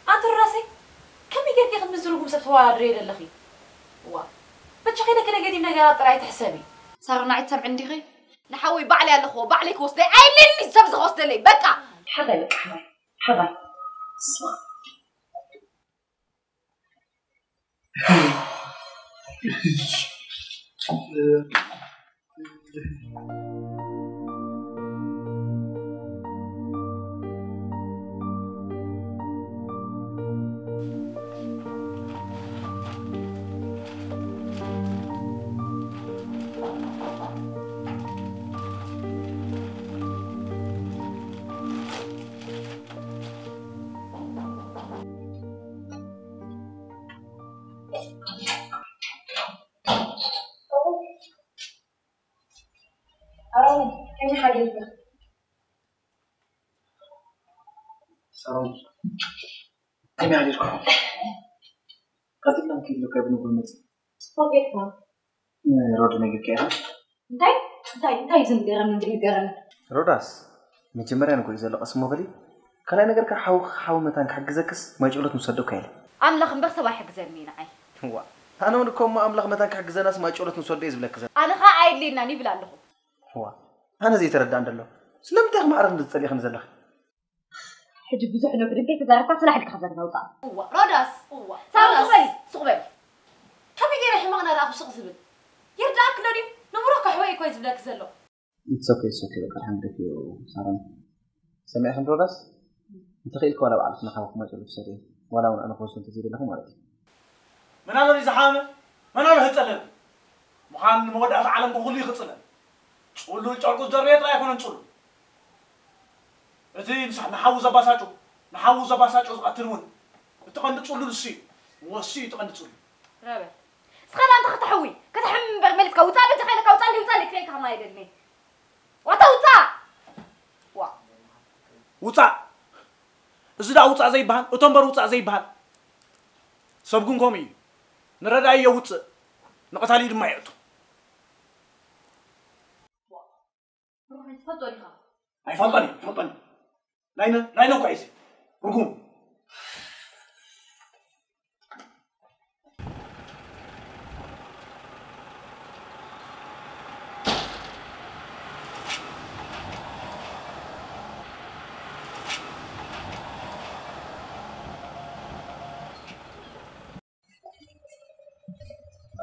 ኣንቲ ሮዳሰይ፣ ከመይ ጌርኪ ከምዚ ርጉም ሰብ ተወዳድርዮ ዘለኺ? ዋ፣ በጃኺ ደቂ ኔጌቲቭ ነገራት ጥራይ ትሕሰቢ። ሳሮን ኣይትሰምዕን ዲኺ? ንሓወይ ባዕለይ ኣለኽዎ፣ ባዕለይ ክወስደይ ኣየድልየንን እዩ ሰብ እዚ ክወስደለይ፣ በቃ። ሓራይ በቃ ሓራይ፣ ሓራይ። ስማ። ኣሮን፣ ከመይ ሓዲርካ? ሳሮን፣ ከመይ ሓዲርኩም? ቀልጢፍና ክንከይድ ኢልካ ብንጉል መጽእ። ጽቡቕ ጌርካ። ንሮዲ ነጊርካ ኢኻ? እንታይ? እንታይ? እንታይ እዩ ዝንገረኒ? እንድዒ ይገረኒ። ሮዳስ፣ መጀመርያ ንጎይ ዘሎ ቀስ እሞ በሊ። ካልኣይ ነገር ከ ሓው-፣ ሓው መታን ክሕግዘክስ ማይ ጨሎት ንውሰዶ እኮ ኢለ። ኣምላኽ እምበር ሰብ ኣይሕግዘኒ እዩ ንዓይ። ዋ፣ ኣነ እውን እኮ እሞ ኣምላኽ መታን ክሕግዘናስ ማይ ጨሎት ንውሰዶ እየ ዝብለኪ ዘሎ። ኣነ ኸኣ ኣየድልየናን ይብል ኣለኹ። ዋ፣ ኣነ ዘይተረዳእን ዘሎ። ስለምንታይ ኢኺ ማዕረ ክንዲ ትጸልኢኽኒ ዘለኺ? ሕጂ ብዙሕ ነግሪ ከይተዛረብካ ስራሕ ኢልካ ክዘርጋ ውጻእ። እዋ፣ ሮዳስ፣ እዋ፣ ሳሮን፣ ሮዳስ። ሱቕ በሊ፣ ሱቕ በሊ። ከመይ ገይረ ሕማቕ እናረኣኹ ስቕ ዝብል? ይርድኣኪ ዶ ድዩ? ንቡር እኮ ኣሕዋይ እኮ እዩ ዝብለኪ ዘሎ። It's okay, it's okay፣ በቃ ሓንደክ እዩ ሳሮን። ሰሚዕኽን ሮዳስ? እንተኽኢልኪ ዋላ ባዕልኺ ንሓውኺ ማይ ጨሎት ውሰድዮ። ዋላ እውን ኣነ ክወስዶ እንተዘይደለኹ ማለት እዩ። መን ኣሎ ዝሓመ? መን ኣሎ ዝጸለለ? ምዃን ንመወዳእታ ዓለም ብኹሉ እዩ ክጽለል። ጽሉል ጨርቁ ዝደርበየ ጥራይ ኣይኮነን ጽሉል። እቲ ንሳ-፣ ንሓዉ ዘባሳጩ፣ ንሓዉ ዘባሳጩ ዝቐትል እውን እቲ ቀንዲ ጽሉል እሱ እዩ። እወ፣ እሱ እዩ እቲ ቀንዲ ጽሉል። ረበ። እስኻ ደኣ እንታይ ከተሕዊ? ከተሕሚ እምበር መሊስካ ውጻእ በጃኻ ኢለካ ውጻእ፣ ውጻእ ኢለካ ከማን ኣይደልን እየ። ዋታ ውጻእ! ዋ። ውጻእ! እዚ ደኣ ውጻእ ዘይበሃል፣ እቶ እምበር ውጻእ ዘይበሃል። ሰብ ግን ከምኡ እዩ። ንረዳኢ የውጽእ፣ ንቐታሊ ድማ የእቱ። ሮማይ ትፈልጦ ዲኻ? ኣይፈልጦን እየ፣ ኣይፈልጦን እየ። ናይነ-፣ ናይነ እኳ እዩ እዚ። ርጉም።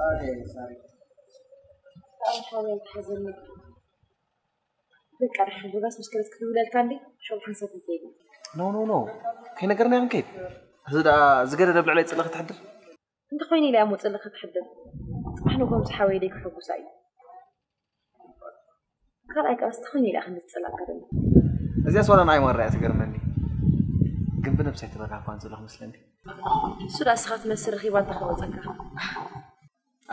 ኣይ፣ ሳሪ። ኣይ፣ ሓወይ፣ ኣይትሓዘኒ። በቃ፣ ደሓን ሮዳስ ምስ ከደት ክድውለልካ እንዴ? ሸው ሓንሳብ ይከይድ። ኖ፣ ኖ፣ ኖ። ከይነገርና ክንከይድ። እዚ ደኣ ዝገደደ ኣብ ልዕለይ ጽላኺ ትሕድር። እንተኾይኑ ኢለ እያ ሞጽለኺ ትሕድር። ጽባሕ ንግሆ ምስ ሓወይ ደይ ክሕጉሳ እዩ። ካልኣይ ከኣ ዝተኾይኑ ኢለ ክንዲ ዝጸላእካ ደሎ። እዚኣስ ዋላ ንዓይ ማራ እያ ትገርመኒ። ግን ብነብሰይ ትበልዓ እኳ ዘለኹ መስለኒ። እሱ ደኣ እስኻ ትመስል ረኺባ እንተ ከይወጸካ።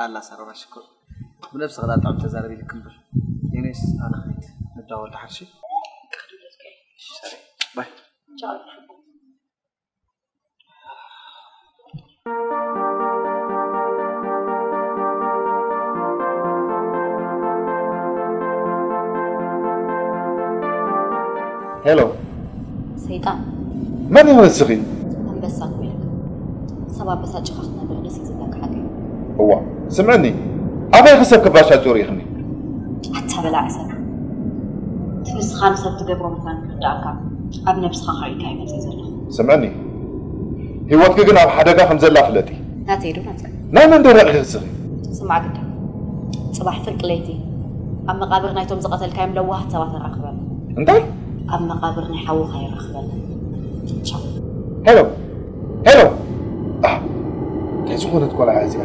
ኣላ ሳሮና ሽኮር። ብነብስኻ ደኣ ጥዕም ተዛረቢ ኢልክ እምበር። ኤኒዌይስ ኣነ ክሪት ንዳወል ተሓርሺ። ባይ። ቻው። ሄሎ። ሰይጣን። መን እዩ ንስኺ? ኣንበሳ እኮ ኢልካ። ሰብ ኣበሳጭኻ ክትነብር ደስ እዩ ዝብለካ ሓቂ። እዋ፣ ስምዕኒ። ኣበይ ኸ ሰብ ክባሻጭ ርኢኽኒ? ኣታ በላዒ ሰብ። እቲ ንስኻ ንሰብ ትገብሮ ምዃኑ ክርድኣካ ኣብ ነብስኻ ከሪእካ እዩ መጺእ ዘለኹ። ስምዕኒ። ህይወትኪ ግን ኣብ ሓደጋ ከም ዘላ ፍለጢ። ናተይ ዶ ናትካ? ናይ መን ደረቕ ኢኺ ንስኺ? ስማዕ ግዳ። ጽባሕ ፍርቂ ለይቲ ኣብ መቓብር ናይቶም ዝቐተልካዮም ለዋሃት ሰባት ኣራኽበና። እንታይ? ኣብ መቓብር ናይ ሓውኻ የራኽበና። ቻው። ሄሎ፣ ሄሎ። ኣህ፣ እንታይ ዝኾነት ቆልዓ እዚኣ?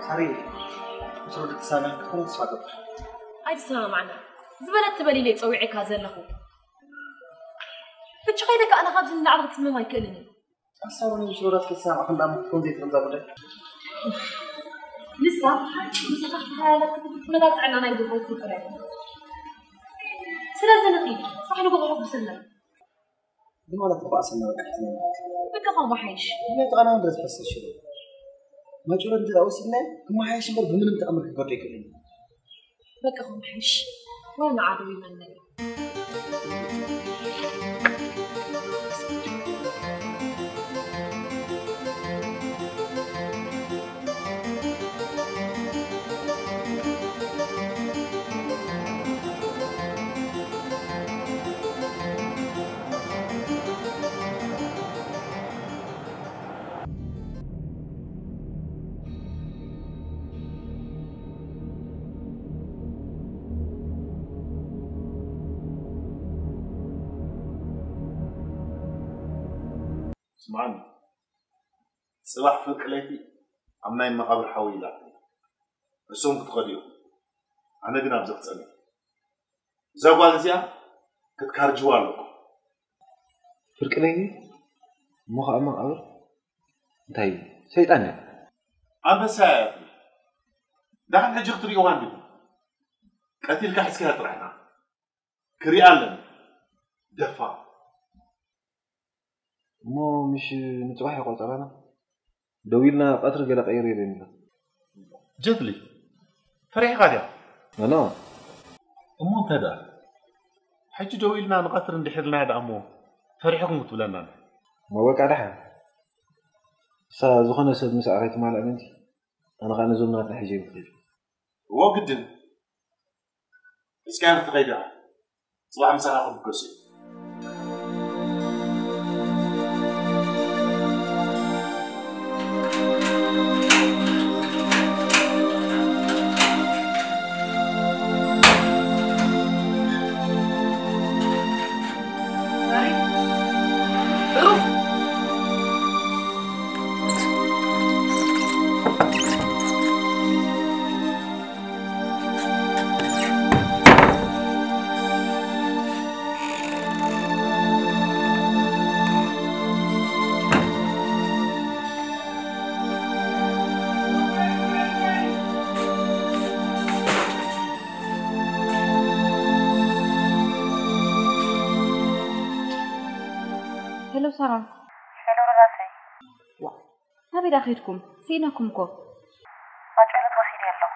ሳሪ፣ ምስ ሮዲ ትሰማማዕ ክትኮን ተስፋ እገብር። ኣይትሰማማዕና። ዝበለት ትበል ኢለ ጸዊዐካ ዘለኹ። ብቻ ከይደ ከኣ ካብዚ ንላዕሊ ክጽመም ኣይክእልን እየ። ኣሳብ ምስ ሮዳስ ክትሰማማዕ ክንዳ ክትኮን ዘይትኽእል እዛ ጉዳይ። ንሳ ሳምሓ ምሳኻ ክተሓላለፍ ክትብል ኩነታት ጥዕናና ይግብኦ ክፍቅር ኣይኮነን። ስለዚ ንኺድ፣ ጽባሕ ንግሆ ከሐጉሰና። ብማለት ተባእሰና በቃ ትነግራት። በቃ ከምኡ ሓይሽ። እኔ ጥዕና እንደ ተፈሰሽ ነው። መጪው እንደ ወስድና ክመሓየሽ እምበር ብምንም ተኣምር ክገዶ ይክእል። በቃ ከምኡ ሓይሽ። ወይ ንዓዶ ይመነል። ስምዓኒ፣ ጽባሕ ፍርቂ ለይቲ ኣብ ናይ መቓብር ሓወይ ኢላትኒ። ንስኹም ክትኸዱ ኢኹም። ኣነ ግን ኣብዚ ክጸንሕ። እዛ ጓል እዚኣ ክትካርጅዋ ኣለኩም። ፍርቂ ለይቲ እሞ ኸዓ መቓብር? እንታይ እዩ? ሰይጣን ድያ? ኣንበሳ እያ እያ። ዳሕን ሕጂ ክትርእይዋ እንዲኹም። ቀቲልካ ሒዝካያ ጥራሕ ኢኻ። ክሪኣ ኣለኒ። ደፋር። እሞ ምሽ ንጽባሕ ይቆጸረና? ደው ኢልና ቀትሪ ገለ ቀይር ኢለን ኢለን። ጀትሊ፣ ፈሪሕኻ ድያ? ኖ፣ ኖ። እሞ እንታይ ደኣ? ሕጂ ደው ኢልና ንቐትሪ እንድሒር ኢልና ደኣ እሞ ፈሪሕኩም ክትብለና እንድሕር? እሞ በቃ ደሓን። እሳ ዝኾነ ሰብ ምስኣ ከይትማልእ ምእንቲ፣ ኣነ ኸኣ ነዞም ናትና ሒዘዮም ክኸይድ። እዎ ግድን። እስኪ ኣነ ክኸይድ ደኣ። ጽባሕ ምሳኻ ክብገሱ እየ። ሄሎ ሳራ። ሄሎ ሮዳሰይ። ዋ፣ ናበይ ደኣ ኸይድኩም? ስኢነኩም እኮ። ማጨሎት ወሲደ ኣለኹ።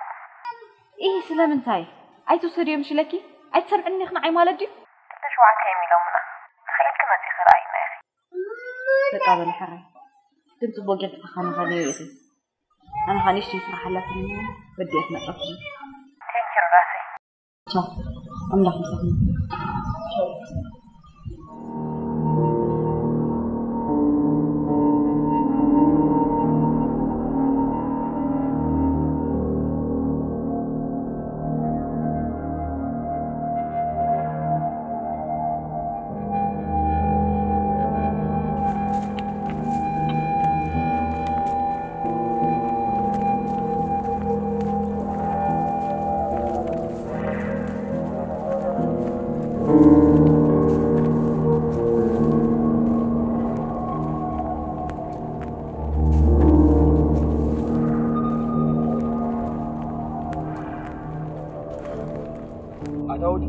ኢሂ፣ ስለምንታይ? ኣይትውሰድዮ ምሽ ኢለኪ? ኣይትሰምዕኒ ኢኺ ንዓይ ማለት ድዩ? ክልተ ሸውዓተ እዮም ኢሎምና። ተኽኢልኪ መጺኺ ረኣይና ኢኺ። በቃ በሊ ሕራይ። ግን ጽቡቕ ጌርኪ ተኸናኸንዮ ኢኺ። ኣነ ኸኣ ንእሽተይ ስራሕ ኣላትኒ እሞ ወዲኤ ክመጸኩም። ቴንኪ ሮዳሰይ። ቻው። ኣምላኽ ምሳኹም። ኣታ ወዲ፣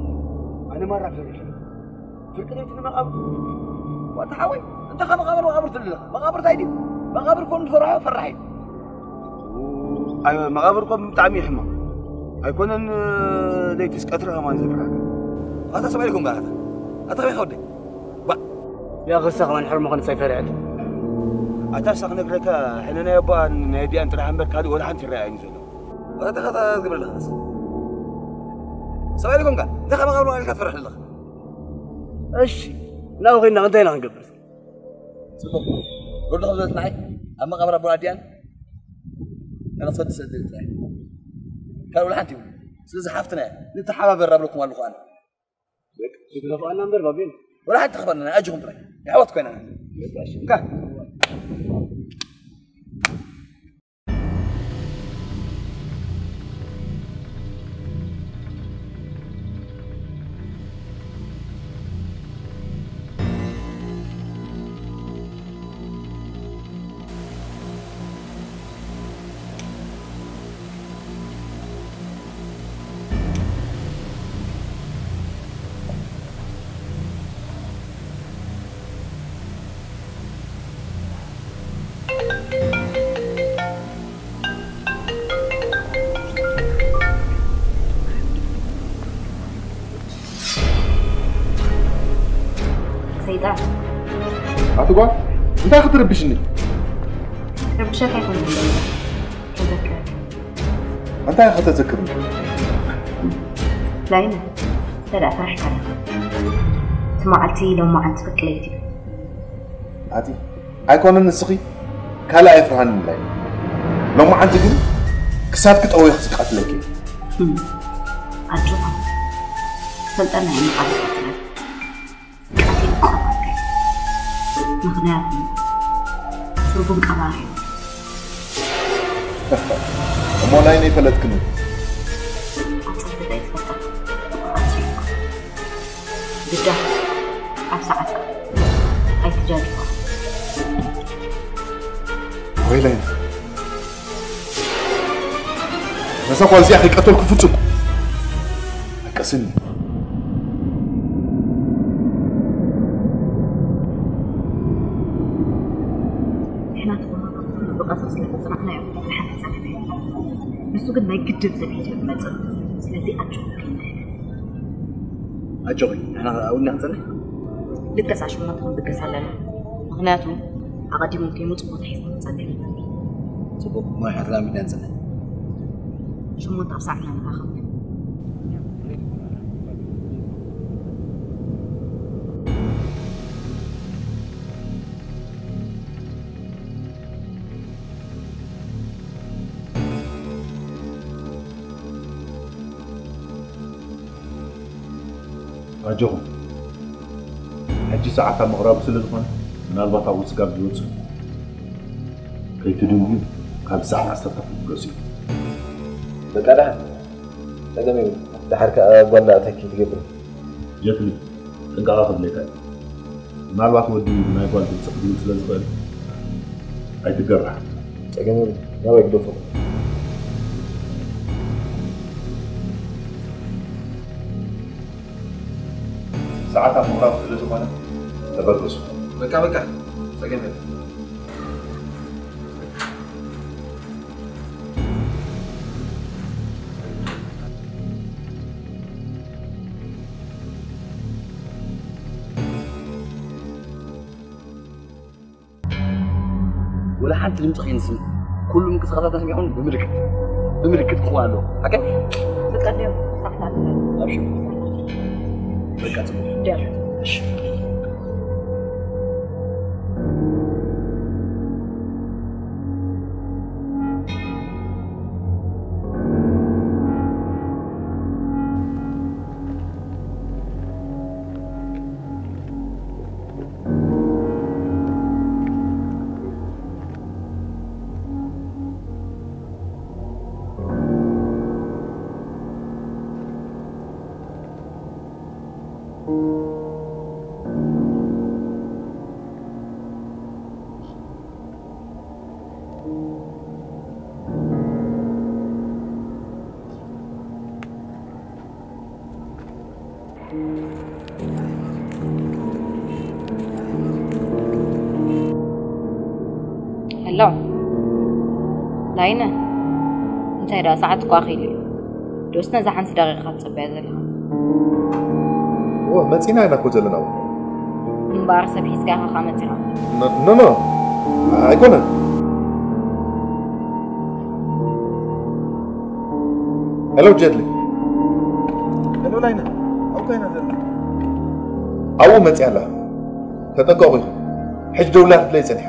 ኣነ ማራ ፈሪሐ። ፍርቂ ለይቲ ንመቓብር። ዋታ ሓወይ፣ እንታይ ካብ መቓብር መቓብር ትብል ኣለኻ? መቓብር እንታይ ድዩ? መቓብር እኮ ንዝሰርሖ ፈራሕ እዩ። ኣይ፣ መቓብር እኮ ብጣዕሚ እዩ ሕማቕ። ኣይኮነን ለይትስ ቀትሪ ከማን ዘፍርሓካ። ኣታ ሰብኣይ ኢልኩም ጋር ኣታ። ኣታ ከመይ ከወደይ? ባ። ያ ክሳ ከማን ሕርሞ ኸንስ ኣይፈርዐት። ኣታ ሳኽ ነግረካ፣ ሕነ ናይ ኣቦኣን ናይ ኣዲኣን ጥራሕ እምበር ካልእ ወላ ሓንቲ ይረኣየኒ ዘሎ። ወላ ተኸታ ትገብር ኣለኻ። ሰብኣይ ኢልኩም ጋር፣ እንታይ ካብ መቓብር ኢልካ ትፈርሕ ኣለኻ? እሺ፣ ናብኡ ኸይድና እንታይ ኢና ክንገብር? ጽቡቕ። ወዲ ኸም ዝበለት ንዓይ፣ ኣብ መቓብር ኣቦን ኣዲኣን፣ ኣነ ክሰድ ሰድ ጥራይ። ካልእ ወላ ሓንቲ ይብሉ። ስለዚ ሓፍትና እያ፣ ንተሓባበር ኣብለኩም ኣለኹ ኣነ። በቃ፣ ይትረፍኣና እምበር ባቤን። ወላ ሓንቲ ክበልና፣ ኣጆኹም ጥራይ። የሕዋት ኮይና። በቃ፣ እሺ። እንካ። ኣቲ ጓል፣ እንታይ ክትርብሽኒ? ክርብሸካ ኣይኮነን ዘሎ። ተዘክር። እንታይ ኢኻ ተዘክርኒ? ላይነ፣ እንተ ደኣ ፈሪሕካ ዲኻ? እቲ መዓልቲ ሎማዓንቲ ፍርቂ ለይቲ እዩ። ኣቲ፣ ኣይኮነን ንስኺ ካልእ ኣይፍርሃንን ላይነ። ሎማዓንቲ ግን ክሳብ ክጠውየ ክቃትለኪ እየ። እም፣ ኣጆኻ። ሰልጠና እዩ መቓብር ቀትለን። ቃተይ ምቋም ኣድላይ። ምኽንያቱ ትርጉም ቀባሪ እዩ። እሞ ላይነ ኣይፈለጥክን። ኣጸብበ ኣይትፈልጣ። ብዳ ኣብ ሰዓትካ ኣይትጃጅዋ። ወይ ላይነ። ነዛ ጓል እዚኣ ከይቀተልኩ ፍጹም ኣይቀስን። ንሕና ተኾናና ኩሉ ብቐትሪ ስለ ተጽናሕናዮ፣ ንሓንቲ ጸገም የለን። ንሱ ግን ናይ ግድን ሰብ እዩ ዝመጽእ። ስለዚ ኣጆኹም ከይንድሕን። ኣጆኺ፣ ንሕና እውን ክንጸንሕ? ልገስ ኣሽሞንታ ክንብገስ ኣለና። ምኽንያቱ፣ ኣቐዲሞም ከይመጹ ቦታ ሒዝና ክንጸንሕ ኢና። ጽቡቕ፣ ማይ ኣተላሚድና ንጸንሕ። ሽሞንታ ኣብ ሰዓትና ንራኸብ። ኣጆኹም፣ ሕጂ ሰዓት ኣብ ምቕራቡ ስለ ዝኾነ፣ ምናልባት ኣብኡ ስጋብ ዝወጽእ ከይትድንጉዩ፣ ካብ ሰዓት ዓሰርተ ክትብገሱ እዩ። በቃ ደሓን፣ ጸገም የብሉን። ደሓር ከኣ ጓል ንኣተኪ ትገብር። ጀትሊ፣ ጥንቃቐ ክድልየካ እዩ። ምናልባት ወዲ ብናይ ጓል ድምፂ ክድውል ስለ ዝኽእል ኣይትገራሕ። ጸገም የብሉን። ናበይ ግደፎ? ሰዓት ኣብ ምቕራብ ስለ ዝኾነ ተበገሱ። በቃ፣ በቃ። ጸገም የብሉን። ወላ ሓንቲ ድምፂ ከይንስምዕ፣ ኩሉ ምንቅስቃሳትና ሰሚዕኩም ብምልክት፣ ብምልክት ክኸውን ኣለዎ። ሓቀይ? በቃ፣ ድዮም ሳሕታት። ኣብሽር። በቃ፣ ጽቡቕ። ድዮም። እሺ። ሄሎ ላይነ፣ እንታይ ደኣ ሰዓት እኮ ኣኺሉ እዩ። ዶስ ነዛ ሓንቲ ደቂቓ ትጽበያ ዘለኻ? እወ፣ መጺና ኢና እኮ ዘለና እውን። እምበኣር ሰብ ሒዝካ ኢኻ ከኣ መጺኻ? ኖ፣ ኖ፣ ኖ፣ ኣይኮነን። ሄሎ ጀድሊ። ሄሎ ላይነ፣ ኣብኡ ኮይና ዘላ። ኣብኡ መጺኣ ኣላ። ተጠንቀቑ ኢኹም። ሕጂ ደውላ ክትለይ ጸኒሓ።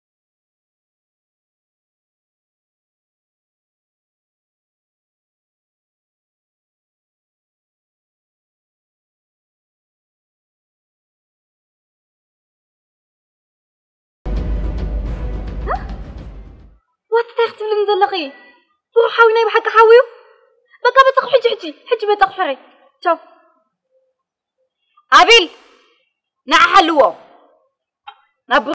እንታይ ክትብልኒ ዘለኺ? ብሩኽ ሓዊ ናይ ብሓቂ ሓዊ እዩ። በቃ በጻኹ ሕጂ፣ ሕጂ፣ ሕጂ በጻኹ ሕረይ። ቻው። ኣቤል፣ ንዓ ሓልዎ። ናብ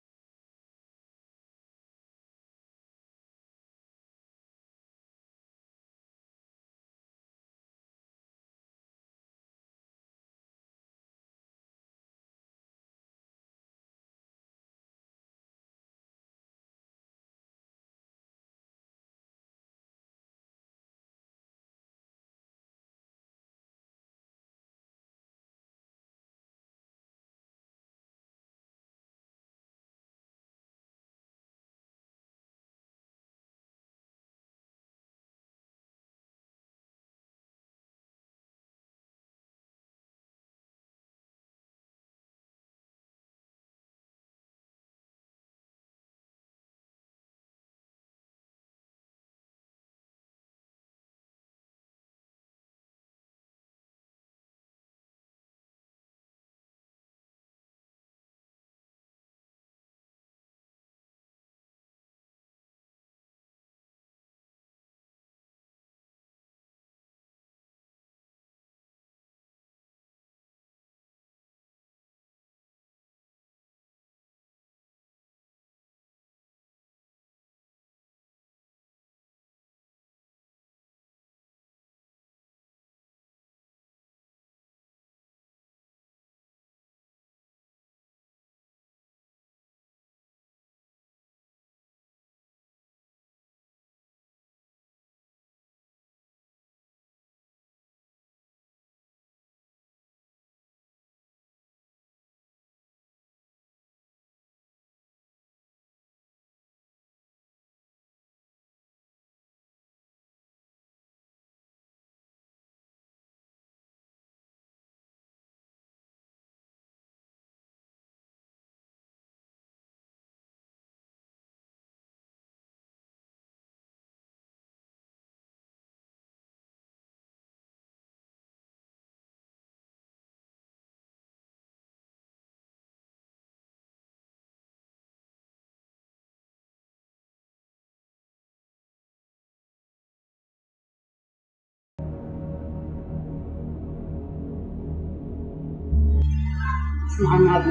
ስምዓኒ ኣብ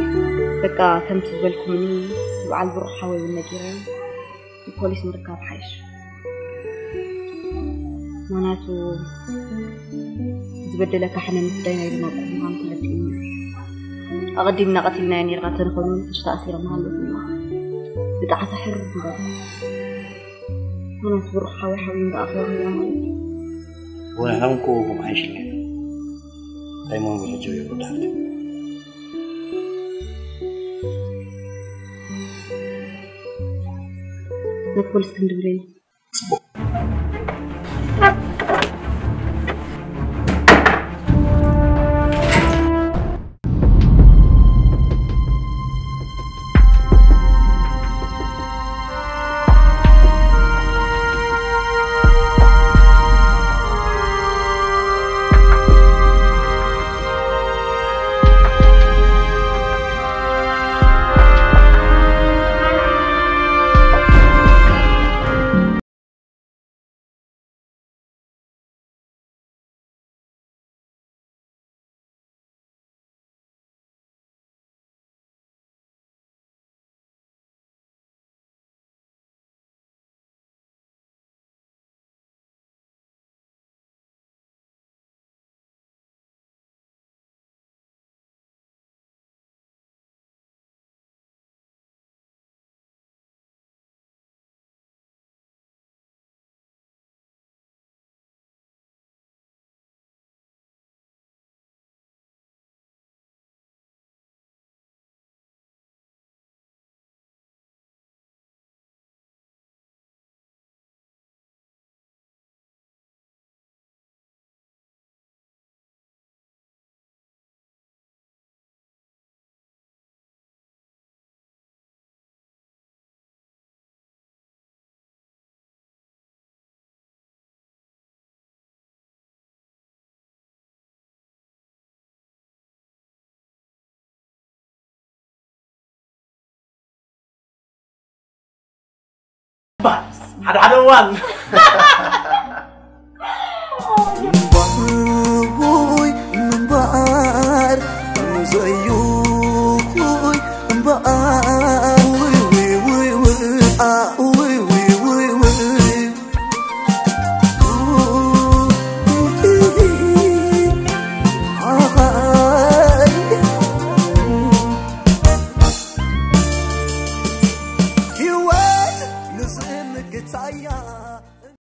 በቃ ከምቲ ዝበልኩምኒ በዓል ብሩኽ ሓወይ እውን ነጊረዮ። ንፖሊስ ምርካብ ሓይሽ። ምኽንያቱ ዝበደለካ ሕነ ምፍዳይ ናይ ደናቁር ምዃኑ ተረዲእኒ። ኣቐዲምና ቀቲልናዮ ነይርና ተንኾኑ ክሽታ ኣሲሮም ሃለዉ። ብጣዕሳ ሕር ንበል። ምኽንያቱ ብሩኽ ሓወይ ሓወይ እንዳኣኽበሩ እያ ማለት እዩ። ወላ ሓንኩ ብማይሽለ። እንታይ መንጎ ሕጂ ይወዳል? ናብ ፖሊስ ክንድብለኒ። ጽቡቕ። ሓደ ሓደ እዋን